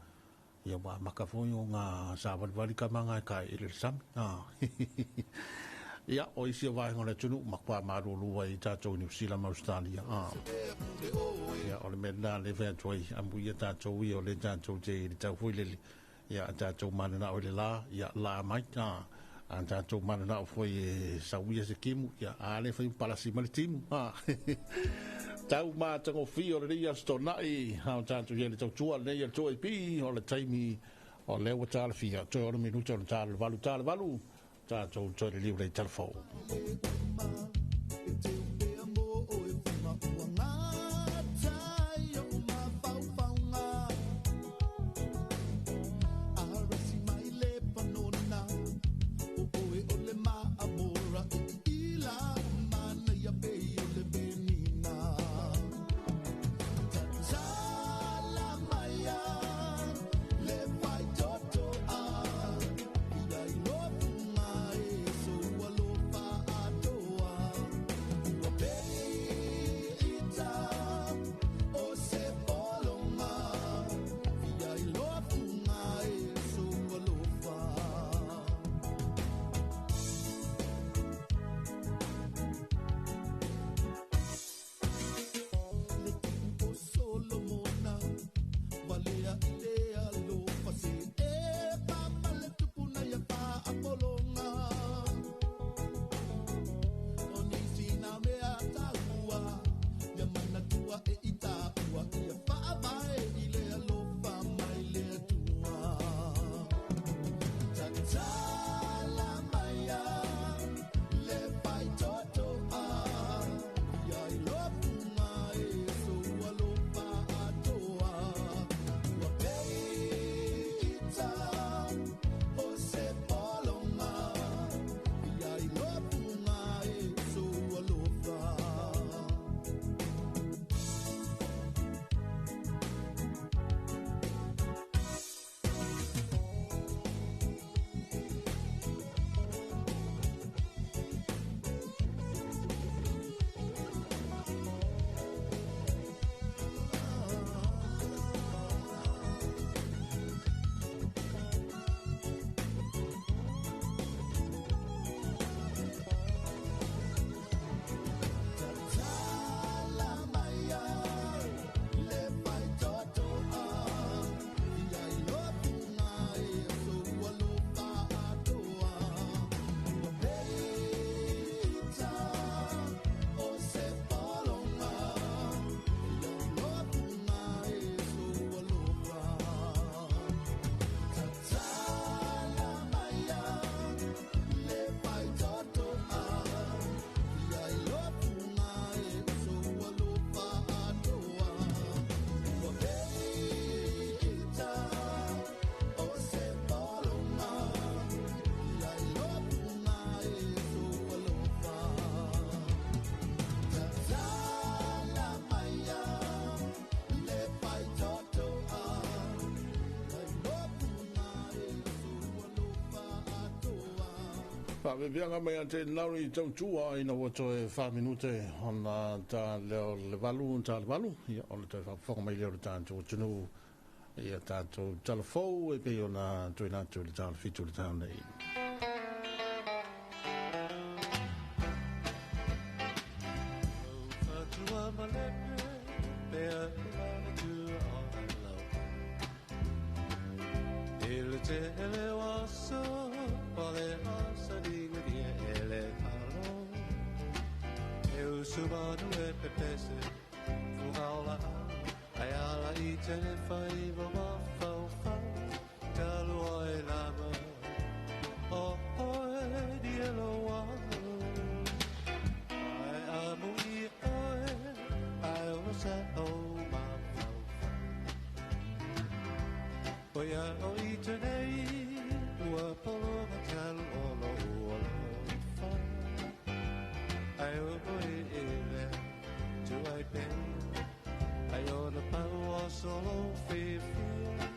ia wa makafoi o ngā sāwaliwali ka manga ka i le sami. Ia, o isi o vaenga o le tunu, makwa marulua i tātou New Zealand ma Australia. Ia, o le mea nā le whea tuai, amu ia tātou i o le tātou te i le tau hui lele. Ia, tātou mana o le la, ia, la mai, a tātou mana o foi e sauia se kimu, ia, a le whai palasi ma le timu. Tau mātango fi o le ria stonai, hao tātou ia le tautua le nei tō e pi, o le taimi o leo tāle fia, toi o le minuta o le tāle valu, tāle valu, tātou toi le liu lei telefou. Whaweweanga mai a te lauri tautua ina ua toe 4 minute ona tā leo le valu, tā le valu. Ia, o le toe whapafonga mai leo le tātou tunu. Ia tātou telefou e pei ona toe nātou le tāle fitu le tāu nei.
I
O ia o i tenei ua polo matalu o lo ua lofa. Ai o i i lea tu ai pe ai o na pau o solo fifia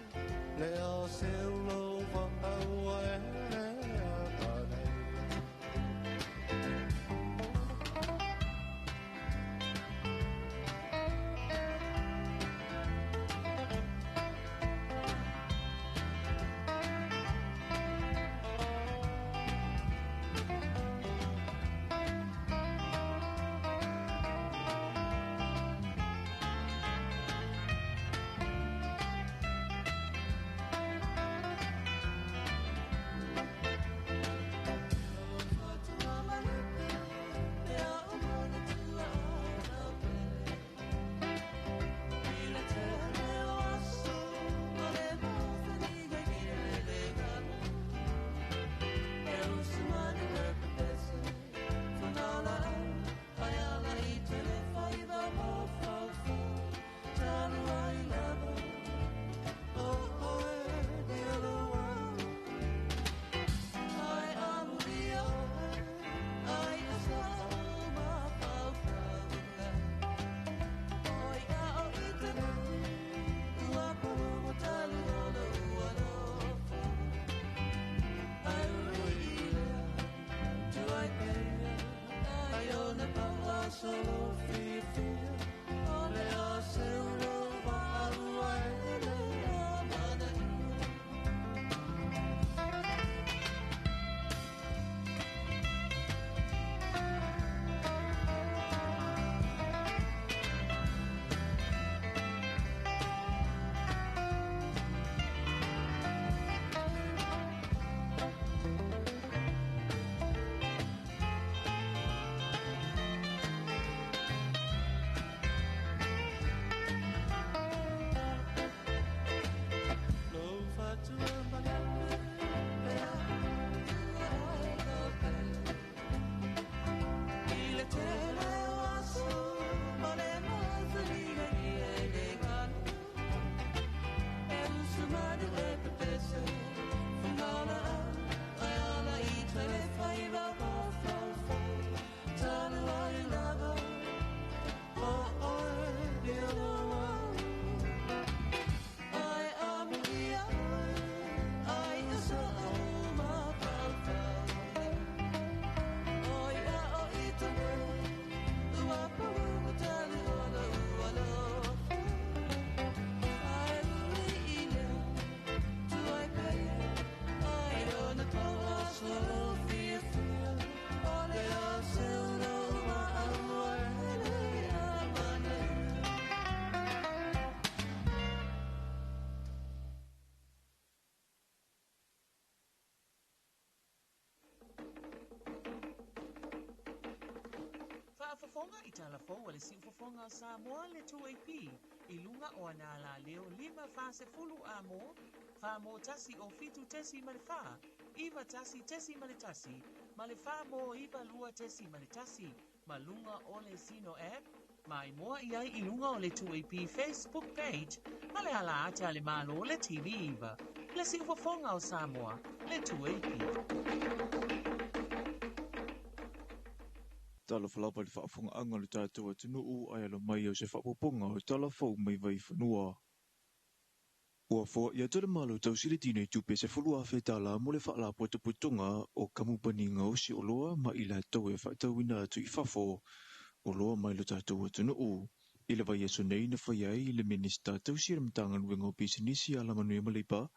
le o se ulo wa au e le a nei.
Faafofoga i talafou a le siufofoga o Samoa le 2AP i luga o ana alaleo 5 40 amo 4 mo 1 o 7.4 9 1.1 ma le 4 mo 9 2.1 ma luga o le Zeno app mai moa i ai i luga o le 2AP Facebook page ma le ala ata le malo le TV iva. Le siufofoga o Samoa le 2AP.
Talofa lava i le faafofogaaga a le tatou atunuu ae alo mai o se faaopoopoga o tala fou mai Vaifanua. Ua foaʻi atu le Malo tausi le tino i tupe $10,000 mo le faalapotopotoga o kamupani gaosi oloa ma i latou e faatauina atu i fafo oloa mai lo tatou atunuu. I le vaiaso nei na faia ai le Minisita tausi o le Matagaluega o Pisinisi, Alamanuia ma Leipa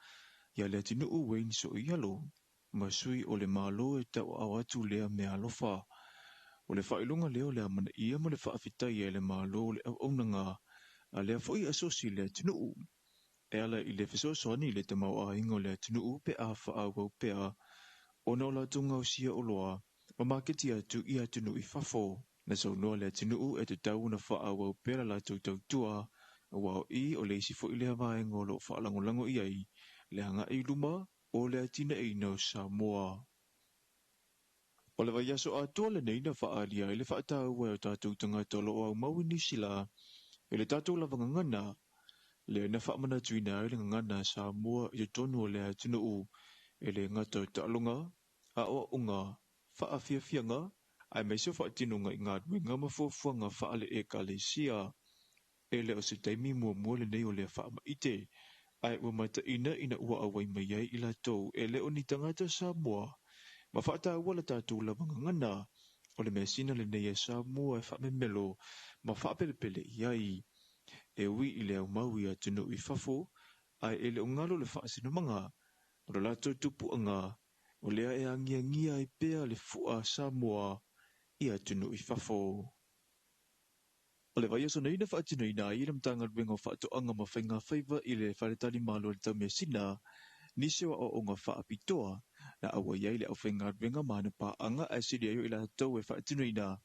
ia Leatinuu Wayne So'oialo ma sui o le Malo e tauaao atu lea meaalofa. O le faailoga lea o le amanaia ma le faafetai e le Malo o le auaunaga a lea foi asosi le atunuu. E ala i le fesoasoani i le tamaoaiga o le atunuu pe a faaauau pea ona o latou gaosia oloa ma maketi atu i atunuu i fafo. Na saunoa le atunuu e tatau ona faaauau pea la latou tautua aua o i o le isi foi lea vaega o loo faalagolago i ai le agai i luma o le atinaeina o Samoa. O le vaiaso atoa lenei na faaalia ai le faataua e o tatou tagata o loo aumau i Niu Sila i le tatou lava gagana Lea na faamanatuina ai le gagana a Samoa i totonu o le atunuu e le gata o taaloga, aoaoga, faafiafiaga, aemaise o faatinoga i galuega ma fuafuaga faale-Ekalesia. E le o se taimi muamua lenei o lea faamaite, ae ua mataina ina ua auai mai ai i latou e le o ni tagata Samoa ma faataua le tatou lava gagana. O le measina lenei e Samoa e faamemelo ma faapelepele i ai. E ui i le aumau i atunuu i fafo, ae e le o galo le faasinomaga o lo latou tupuaga, o lea e agiagia ai pea le fua Samoa i atunuu i fafo. O le vaiaso nei na faatinoina ai le Matagaluega o Faatoaga ma Faiga Faiva i le Faletalimalo o le Taumeasina, nisi o aoaoga faapitoa na auai ai le aufaigaluega ma ana paaga ae sili ai o i latou e faatinoina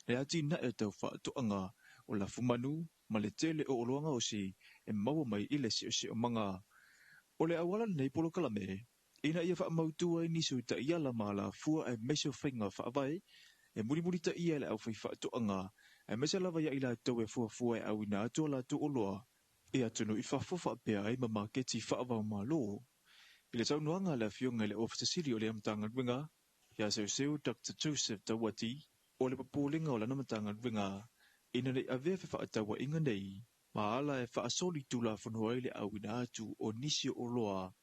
le atinae o tau faatoaga o lafumanu ma le tele o oloa gaosi e maua mai i le siosiomaga. O le auala lenei polokalame ina ia faamautu ai nisi o taiala ma alafua aemaise o faiga faavae e mulimulitaia e le aufaifaatoaga aemaise lava ia i latou e fuafua e auina atu a latou oloa i atunuu i fafo faapea ai ma maketi faava-o-Malo. I le saunoaga a le Afioga i le Ofisa Sili o lea Matagaluega, ia Seuseu Dr Joseph Tauati, o le popolega o lana Matagaluega ina nei avea fefaatauaiga nei ma ala e faasolitulafono ai le auina atu o nisi o oloa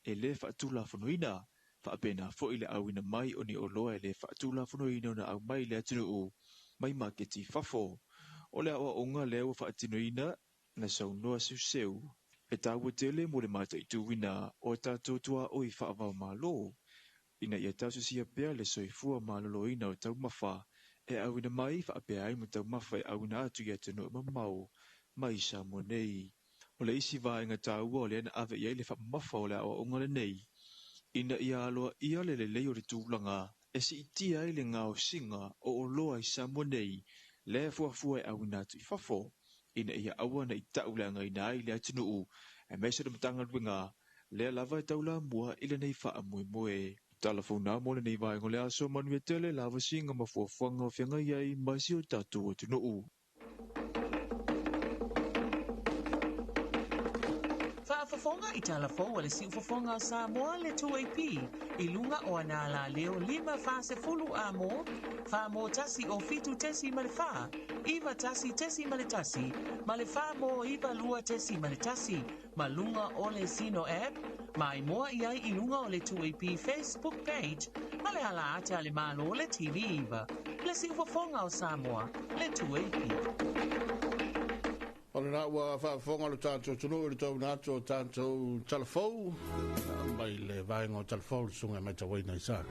e le faatulafonoina, faapena foi le auina mai o ni oloa e le faatulafonoina ona aumai i le atunuu mai maketi i fafo. O le aoaoga lea ua faatinoina na saunoa Seuseu, e taua tele mo le mataituina o tatou tuaoi faava-o-Malo, ina ia taososia pea le soifua maloloina o taumafa e auina mai faapea ai ma taumafa e auina atu i atunuu mamao mai Samoa nei. O le isi vaega taua o lea na ave i ai le faamamafa o le aoaoga lenei, ina ia aloaia le lelei o le tulaga e siitia ai le gaosiga o oloa i Samoa nei, lea e fuafua e auina atu i fafo, ina ia aua ne i tauleagaina ai le atunuu aemaise le Matagaluega lea lava e taulamua i lenei faamoemoe. Tala fou mo lenei vaega o le aso, manuia tele lavasiga ma fuafuaga o feagai ai ma si o tatou atunuu.
Faafofoga i Talafou a le Siufofoga o Samoa le 2AP i luga o ana alaleo 540 amo, 4 tasi o 7.4, 91.1, ma le 4 92.1, ma luga o le Zeno app, ma i moa i ai i luga o le 2AP Facebook page, ma le ala ata le malo le TV iva. Le Siufofoga o Samoa, le 2AP.
O le ua faafofoga le tatou atunuu i le tauina atu o tatou talafou mai le vaega o talafou le susuga e matauina i Sako.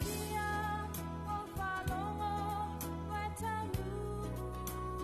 Fia, o falogo, ua taunuu.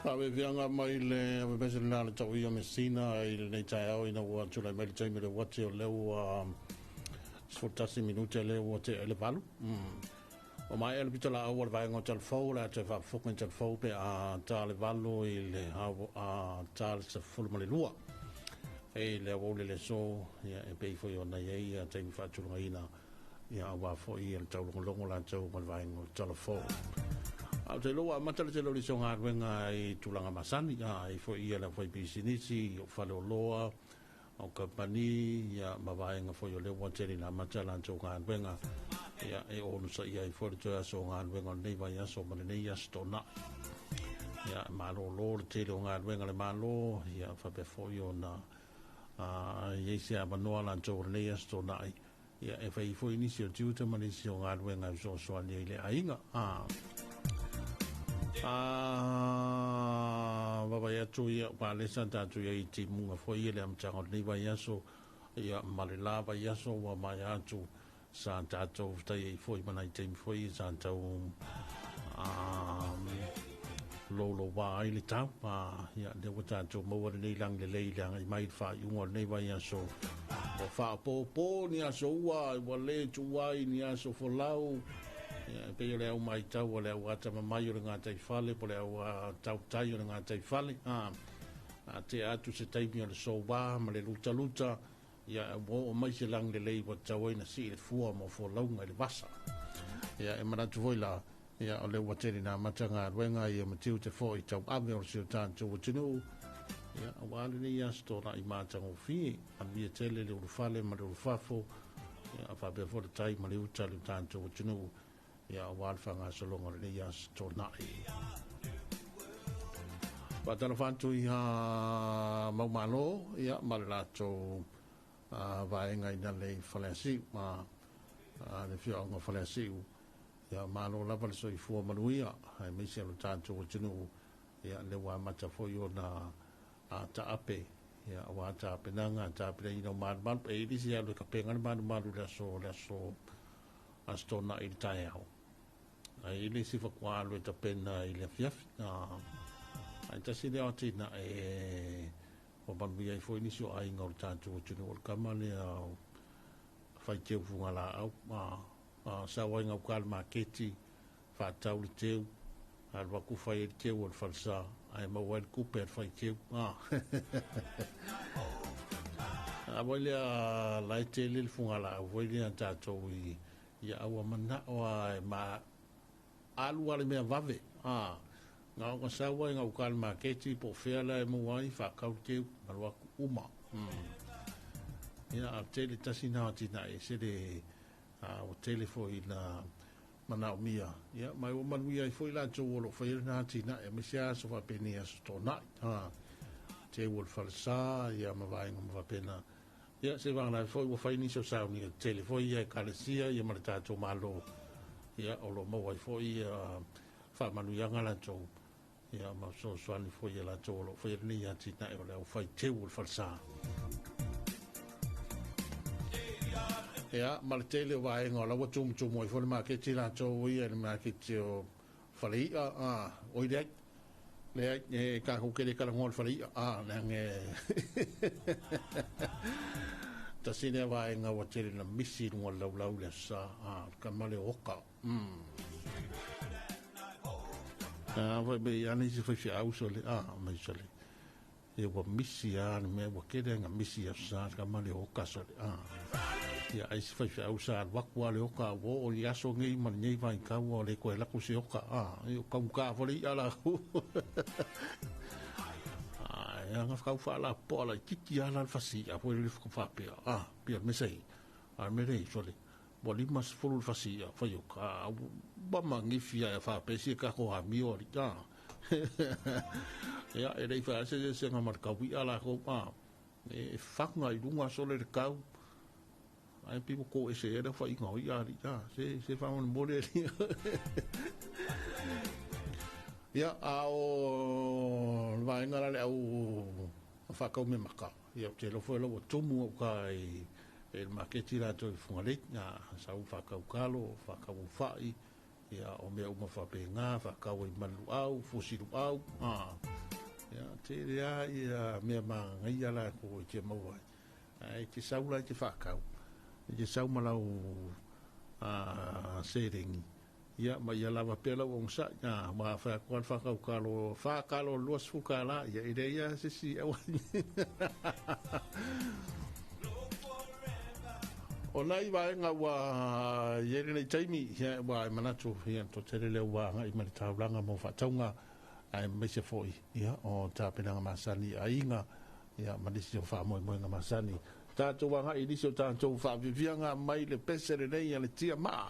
Faaveaveaga mai le avepese lena le tauia Messina i lenei taeao ina ua tulai mai le taimi o le uati o lea ua 11 minute lea ua tea i le 8. O maea le pitolaau a le vaega o Talafou, o le a toe faafofoga i Talafou pe a ta le 8 i le a ta le 12. E le aoauli le aso, ia, e pei foi ona i ai taimi faatulagaina, ia, aua foi le taulogologo latou ma le vaega o Talafou. A o te iloa ua amata le tele o nisi o galuega i tulaga masani, a i foi ia le aufaipisinisi, o faleoloa, o kamupani, ia, ma vaega foi o lea ua tele ina amata latou galuega, ia, e onosaia ai foi le toe aso o galuega o lenei vaiaso ma lenei aso Toonai. Ia, malolo le tele o galuega a le Malo, ia, faapea foi ona i ai se avanoa latou o lenei aso Toonai, ia, e fai foi nisi o tiute ma nisi o galuega e fesoasoani ai i le aiga. Vaavaai atu ia palesa tatou i ai i timuga foi ia le amataga o lenei vaiaso, ia, ma le la vaiaso ua maea atu sa tatou fetai ai foi ma nai taimi foi sa tau louloua ai le tau. Ia, lea ua tatou maua lenei lagi lelei i le agai mai i le faaiuga o lenei vaiaso. Ua faapopo ni aso ua, ua le tuua ai ni aso folau. Ia, e pei o le au matau o le au atamamai o le gataifale po o le au tautai o le gataifale. A tea atu se taimi o le soua ma le lutaluta, ia, ua oo mai se lagi lelei ua tatau ai na sii le fua mo folauga i le vasa. Ia, e manatu foi la, ia, o lea ua tele ina amata galuega ia ma tiute foi tauave o si o tatou atunuu, ia, aua lenei aso Toonai matagofie, manuia tele le ulufale ma le ulufafo, ia, faapea foi le tai ma le uta i le tatou atunuu, ia, aua le faagasologa o lenei aso Toonai. Faatalofa atu i Maumalo, ia, ma le latou vaega i le Faleasiu, ma le afioaga o Faleasiu. Ia, malo lava le soifua manuia, aemaise o le tatou atunuu, ia, lea ua amata foi ona taape, ia, aua tapenaga, tapenaina o malumalu. E i ai isi alu e kapega le malumalu i le aso, le aso, aso Toonai i le taeao. Ae i ai le isi faatoa alu e tapena i le afiafi. Ae tasi lea o atinae ua manuia ai foi nisi o aiga o le tatou atunuu, o le kama lea o faiteu fugalaau. Sau ai gauta le maketi, faatau le teu, alu atu fai ai le teu o le falesa, ae maua ai le tupe a le faiteu. A foi lea la e tele le fugalaau foi lea tatou i ia ua manao lava e ma alu lava le mea vave. Na ona sau ai gauta le maketi po o fea la e maua ai, faatau le teu, alu atu uma. Ia, a tele tasi na atinae e sele ua tele foi ina manaomia, ia, ma ua manuia ai foi latou o lo o faia lena atinae, aemaise lava aso faapenei aso Toonai. Teu o le falesa, ia, ma vaega uma faapena. Ia, se vagana foi ua fai nisi o sauniga tetele foi ia Ekalesia, ia, ma le tatou Malo, ia, o lo o maua ai foi ia faamanuiaga latou, ia, ma fesoasoani foi ia latou o lo o faia lenei atinae o le aufaiteu o le falesa. Ia, ma le tele o vaega o la ua tumutumu ai foi le maketi latou ia i le maketi o Falei'a, oi leai, leai, e tatou te le talanoa i le Falei'a, leaga e tasi lea vaega ua tele na misi i luga o le laulau i le aso Sa, le tama lea o Oka. Fai mai ana isi faifeau sole, mai sole, ia ua misi lava le mea ua tele lava ina misi i aso Sa le tama lea o Oka sole. Ia ai isi faifeau sa alu atu lava le Oka ua oo i aso nei ma lenei vaitau ua le toe alu atu se Oka. Ia ua taugata foi le i'a latou. Ae ana tau faalapopoa laitiiti lava la le fasi i'a foi lele faapea, pei o le mea sa i ai. A o le mea lea i ai sole, ua 50 le fasi i'a fai oka, ua manifi lava faapea si a tatou amio alii. Ia, e le i fai lava se eseesega ma le taui'a latou, e faga i luga sole le tau, ae pei ua toese ai le aofaiga o i'a alii, se faamolemole alii. Ia, a o le vaega la le au faatau meamata, ia, ou te iloa foi o la ua tumu gauta i le maketi latou i Fugalei, sau faatau talo, faatau aufai, ia, o mea uma faapena, faatau ai ma le luau, fusi luau. Tele lava ia mea manaia latou e te maua ai, ae e te sau la e te faatau, e te sau ma lau seleni, ia ma ia lava pea lau onosai. Aua a fai atu lava le faatau talo, fa talo i le $20, ia e leai lava se isi e auai. O nai vaega ua i ai lenei taimi, ia, ua e manatu, ia, toatele lea ua agai mai le taulaga mo faatauga, aemaise foi, ia, o tapenaga masani i aiga, ia, ma nisi o faamoemoega masani. Tatou agai i nisi o tatou faaviaviaga mai le pese lenei a le Tiamaa.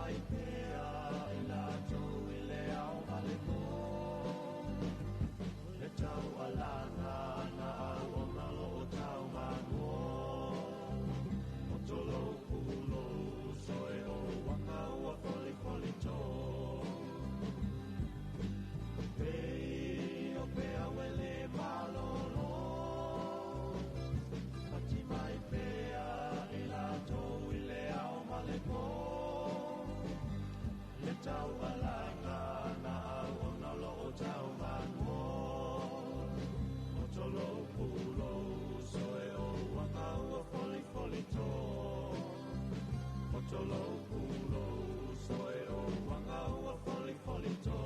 mai pea i latou i le ao ma le pō. Le taualaga na auauna o loo taumanuo. O tolou pulou soe o uaga ua folifoli tō. Pei o peau e lē malolo. Pati mai pea i latou i le ao ma le pō. Le taualaga na auauna o loo taumanuo. O tolou pulou soe o uaga ua folifoli tō. O tolou pulou soe o uaga ua folifoli tō.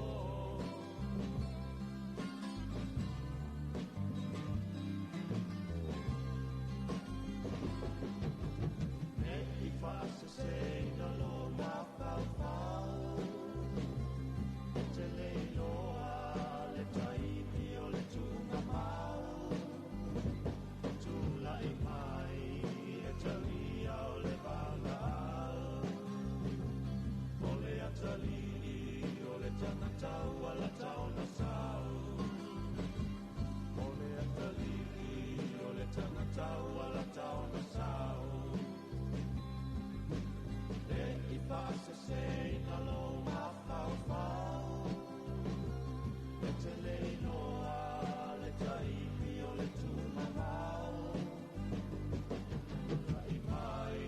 Ne i whaasese na lo mafaufau. E te leiloa le taimi o le tuunga mau. Tulai mai e talia o le valaau. O le atalii o le tagata ua lata ona sau. O le atalii o le tagata ua lata ona sau. Ne i whaasese na lo mafaufau. E te leiloa le taimi o le tuunga mau. Tulai mai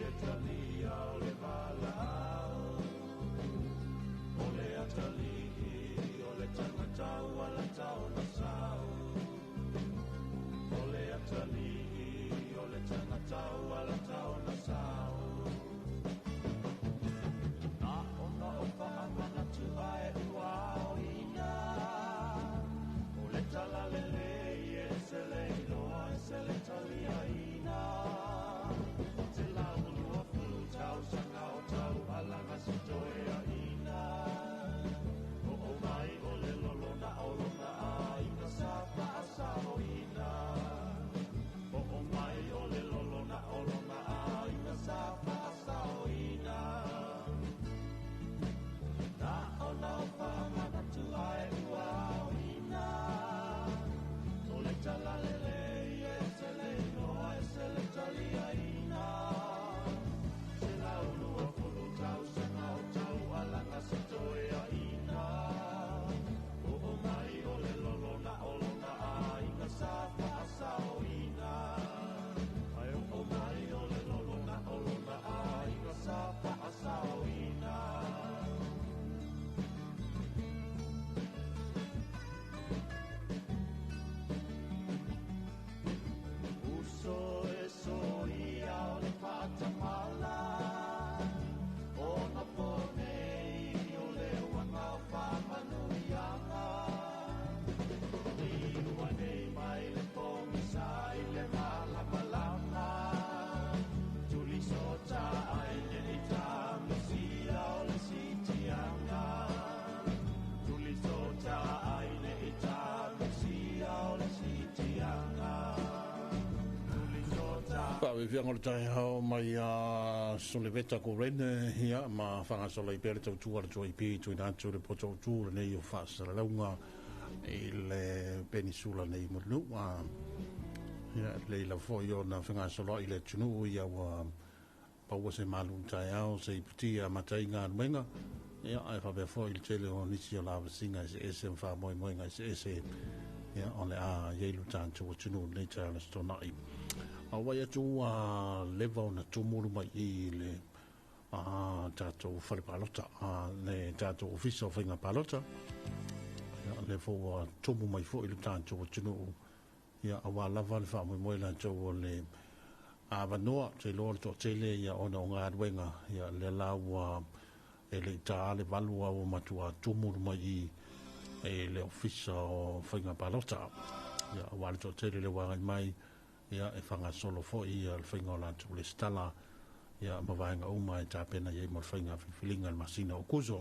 e talia o le valaau. O le atalii o le tagata ua lata ona sau. O le atalii o le tagata ua lata ona sau. Na ona o whaamanatu ae ua aoina. O le talalelei e se leiloa e se le taliaina. Te laulua fulu tausaga o taualaga se toeaina. O o mai o le lolona o lona aiga sa faasaoina. O o mai o le lolona o lona aiga sa faasaoina. Na ona o whaamanatu ae ua aoina. O le talalelei e se leiloa e se le taliaina. Te laulua fulu tausaga o taualaga se toeaina. O o mai o le lolona o lona aiga sa faasaoina. Ai o o mai o le lolona o lona aiga sa faasaoina. Uso e soia o le whaatamala. O na pōnei o le uaga o whaamanuianga. Liua nei mai le pōgisa i le malamalama. Tulisota ai nei tamisia o le sitianga. Tulisota ai nei tamisia o le sitianga. Tulisota
Faaveaveaga o le taeao mai a Soleveta Korene ia ma faagasolo ai pea le tautua le 2AP tuuina atu le poto autu lenei o faasalalauga i le penisula nei mo le nuu a ia lelei lava foi ona fegasoloai i le atunuu ia ua paua se malu taeao se iputia amataina galuega ia ae faapea foi i le tele o nisi o lavasiga eseese ma faamoemoega eseese ia o le a iai lo tatou atunuu lenei taeao le Aso Toonai. A vai atu ua leva ona tumu mai i le tatou fale palota, le tatou ofisa o faiga palota. Ia, le fo ua tumu mai foi le tatou atunuu ia auā lava le faamoemoe latou o le avanoa te iloa le toatele ia ona o galuega ia lea la ua e le i tā le 8 a ua matuā tumu mai i e le ofisa o faiga palota ia auā le toatele le ua agai mai ia e faagasolo foi ia le faiga o latou lesitala ia ma vaega uma e tapena i ai mo le faiga filifiliga le masina o Kuso.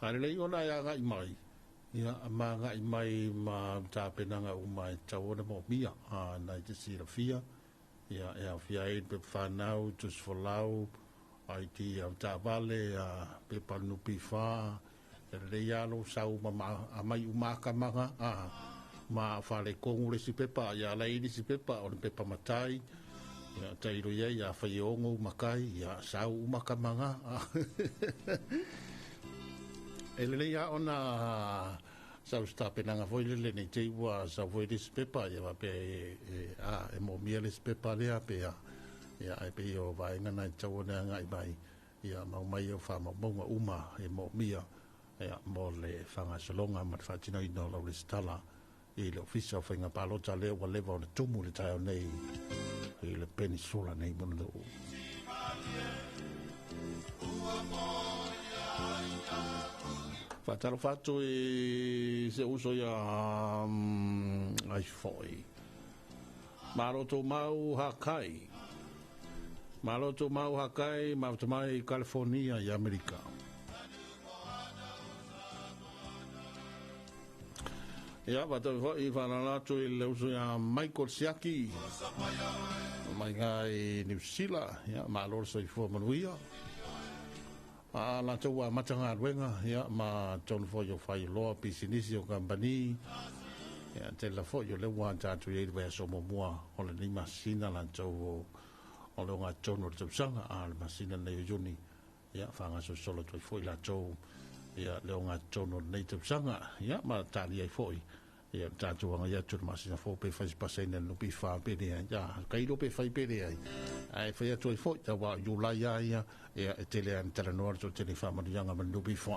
Ae lelei ona e agai mai ia ma agai mai ma tapenaga uma e tatau ona moomia nai te silafia ia e aofia ai le pepa fanau, tusi folau, ID au taavale, pepa o le NPF, e lelei lava lou sau ma aumai uma akamaga, ma o faaletonu le isi pepa, ia la e i ai le isi pepa o le pepa matai, ia tailo i ai afai e ono ou matai, ia sau uma akamaga. E lelei lava ona sau se tapenaga foi lele nei te i ua sau foi le isi pepa, ia faapea e a e moomia le isi pepa lea pe a, ia ae pei o vaega na e tatau ona agai mai, ia ma aumai au faamaumauga uma e moomia, ia mo le faagasologa ma le faatinoina o lau resitala i le Ofisa o Faiga Palota lea ua leva ona tumu i le taeao nei i le Penisola nei Mulinuu. Faatalofa atu i se uso ia ai foi. Malo tō mau hakai. Malo tō mau hakai, mafuta mai i California i Amerika. Ia, faatau foi whaalala atu i le uso ia Michael Siaki. Mai ngā i New Zealand. Ia, malo le soifua manuia. A latou amata galuega, ia, ma tonu foi o failoa pisinisi o kamupani, ia, tele foi o lea ua tatou i ai i le vaiaso muamua o lenei masina latou o, o le ogatotonu o le tausaga, a o le masina lenei o Iuni, ia, faagasolosolo atu ai foi latou, ia, le ogatotonu o lenei tausaga, ia, ma talia ai foi Ia, o le tatou agai atu i le masina fou pe fai se pasene a le NPF pe leai. Ia, tailo pe fai pe leai. Ae fai atu ai foi, aua o Iulai lava ia, ia, e tele lava ina talanoa le toatele i faamanuiaga ma le NPF.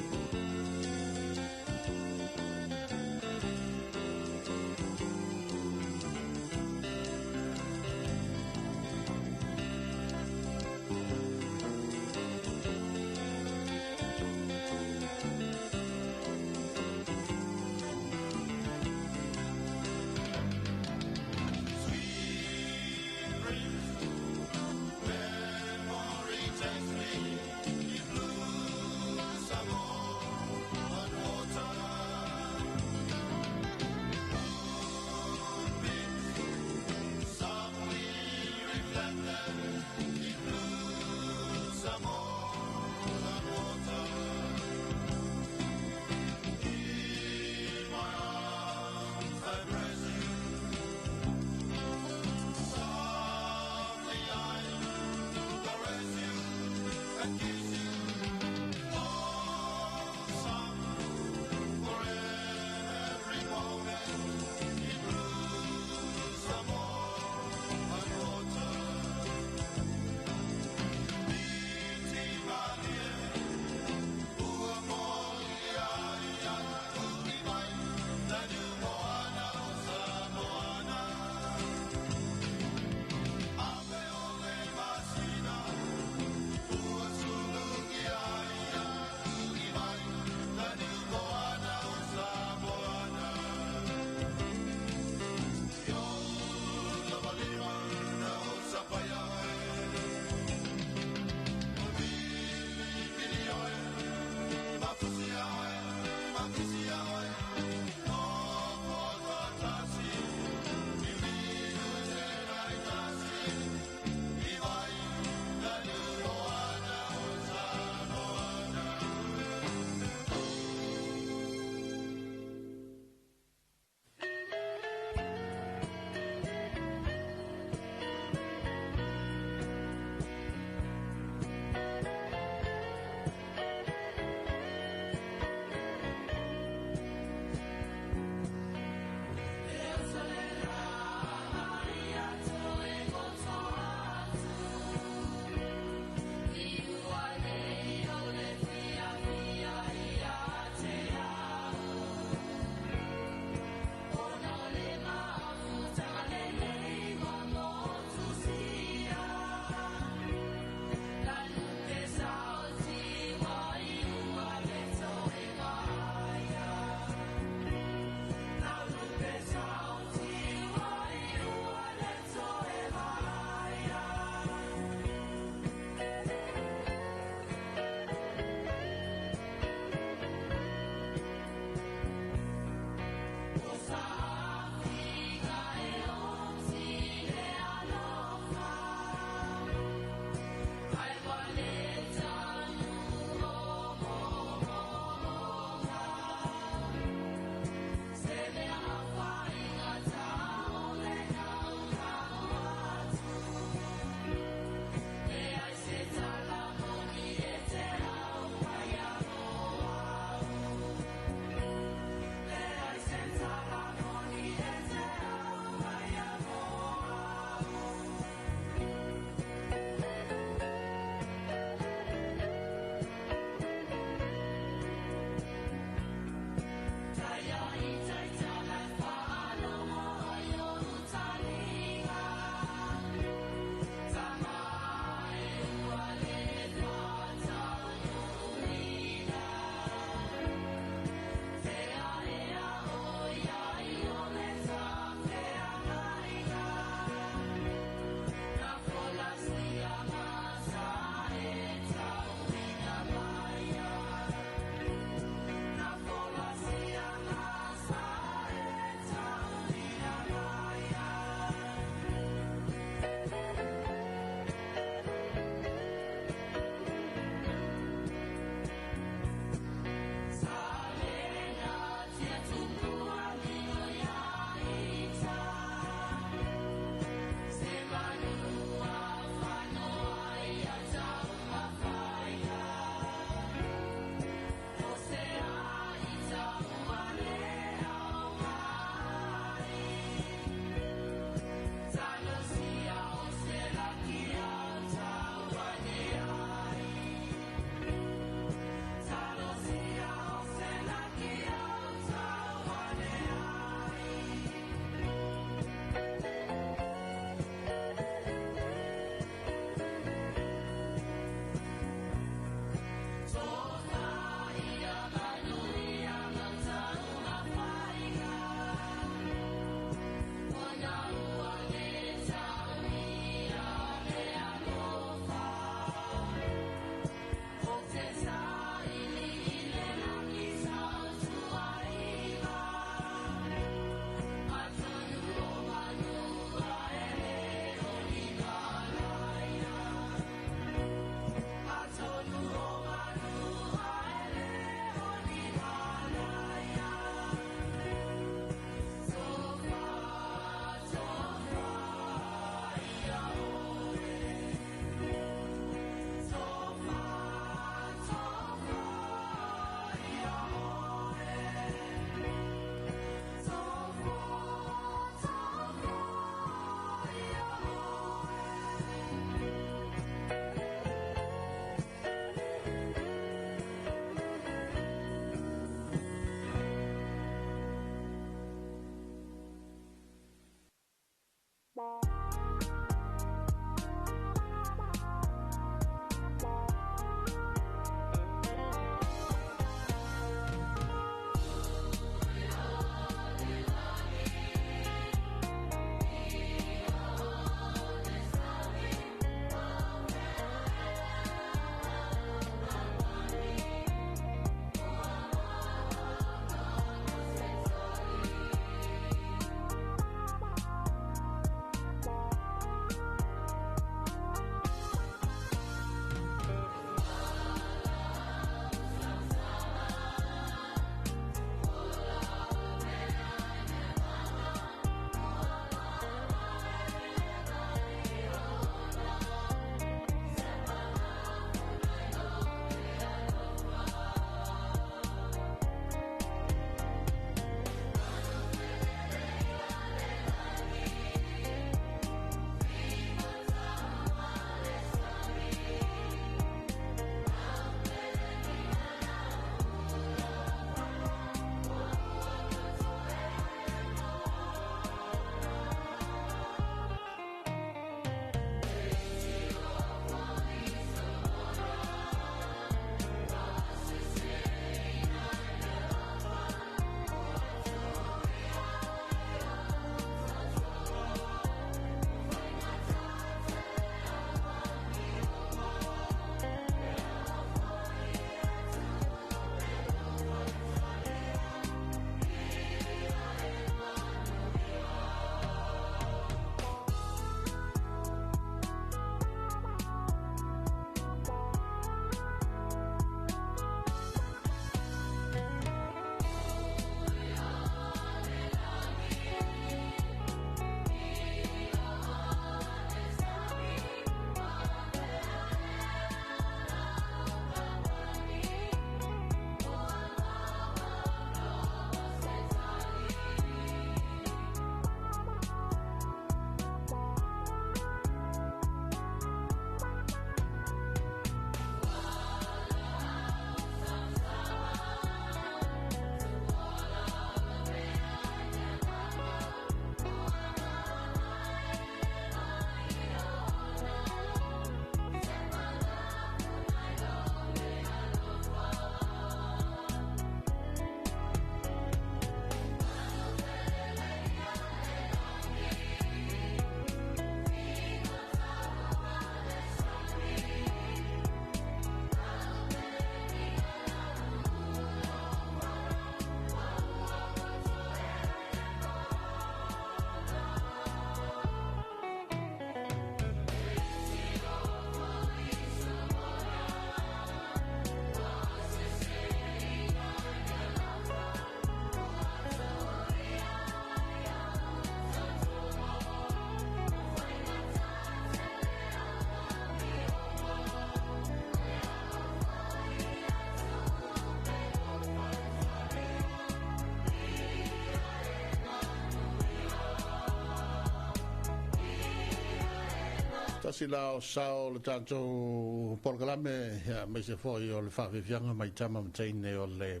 tasi la o sao o le tatou polokalame, ia, aemaise foi o le faafiafiaga mai tama ma teine o le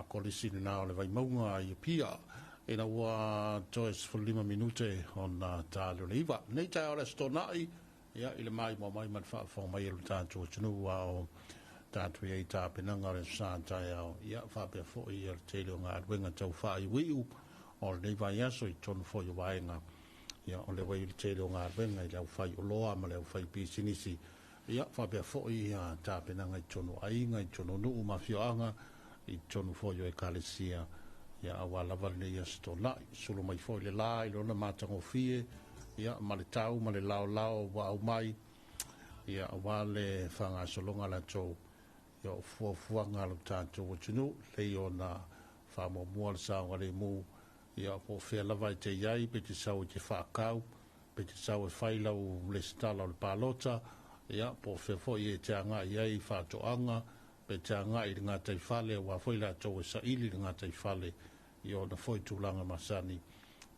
kolisi lena o le Vaimauga i Apia, ina ua toe 15 minute ona ta le o le 9. Nei taeao o le Aso Toonai, ia, i le maimoa mai ma le faafofoga mai a lo tatou atunuu, a o tatou i ai i tapenaga o le Aso Sa taeao, ia, faapea foi le tele o galuega tau faaiuiu o lenei vaiaso i totonu foi o vaega. Ia, o lea ua i ai le tele o galuega i le aufaioloa ma le aufaipisinisi, ia, faapea foi tapenaga i totonu o aiga, i totonu o nuu ma afioaga, i totonu foi o ekalesia, ia, aua lava lenei Aso Toonai. Sulu mai foi le la i lona matagofie, ia, ma le tau ma le laolao ua aumai, ia, aua le faagasologa latou, ia, o fuafuaga a lo tatou atunuu, lei ona faamuamua le saogalemu, ia, po o fea lava e te i ai, pe te sau e te faakau, pe te sau e fai lau lesitala o le palota, ia, po o fea foi e te agai ai i faatoaga, pe te agai i le gataifale, aua foi latou e saili i le gataifale i ona foi tulaga masani,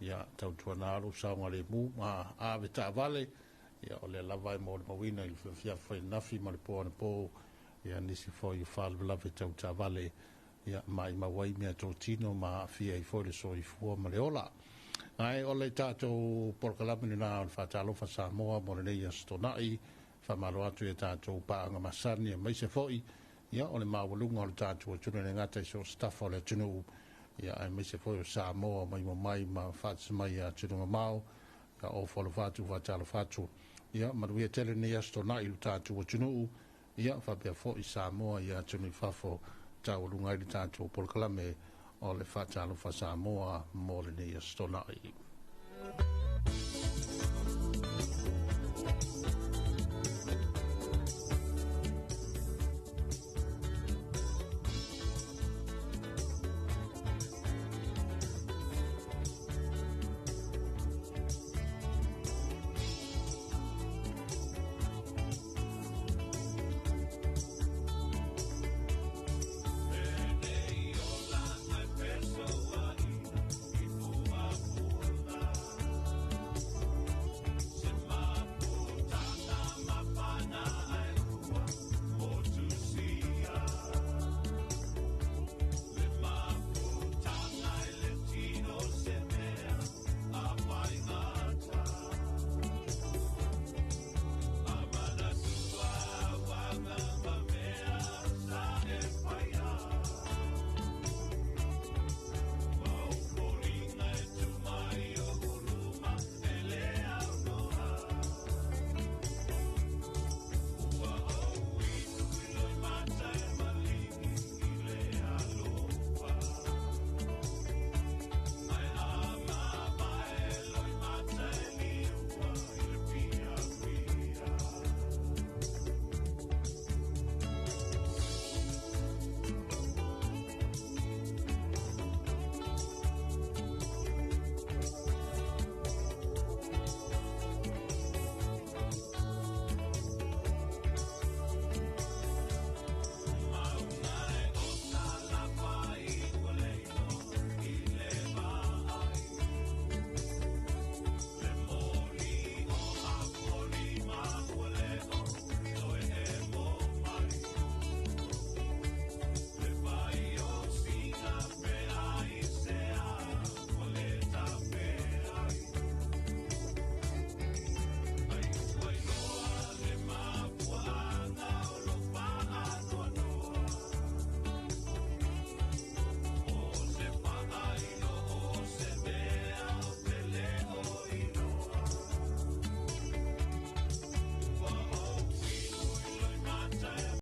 ia, tautuana lou saogalemu ma ave taavale, ia, o lea lava e molimauina i le fiafiafa ananafi ma le po anapo, ia, nisi foi o faalavelave tau taavale, ia, maimau ai meatotino ma aafia ai foi le soifua ma le ola. Ae o le tatou polokalame lena o le Faatalofa Samoa mo lenei Aso Toonai. Faamalo atu i a tatou paaga masani, aemaise foi, ia, o le maualuga o le tatou atunuu, e le gata i so o se tafa o le atunuu, ia, aemaise foi o Samoa mai mai ma faatasi mai i atunuu mamao. Ia, ofo alofa atu, faatalofa atu. Ia, manuia tele lenei Aso Toonai i lo tatou atunuu, ia, faapea foi Samoa i atunuu i fafo, taualuga ai le tatou polokalame o le Faatalofa Samoa mo lenei Aso Toonai.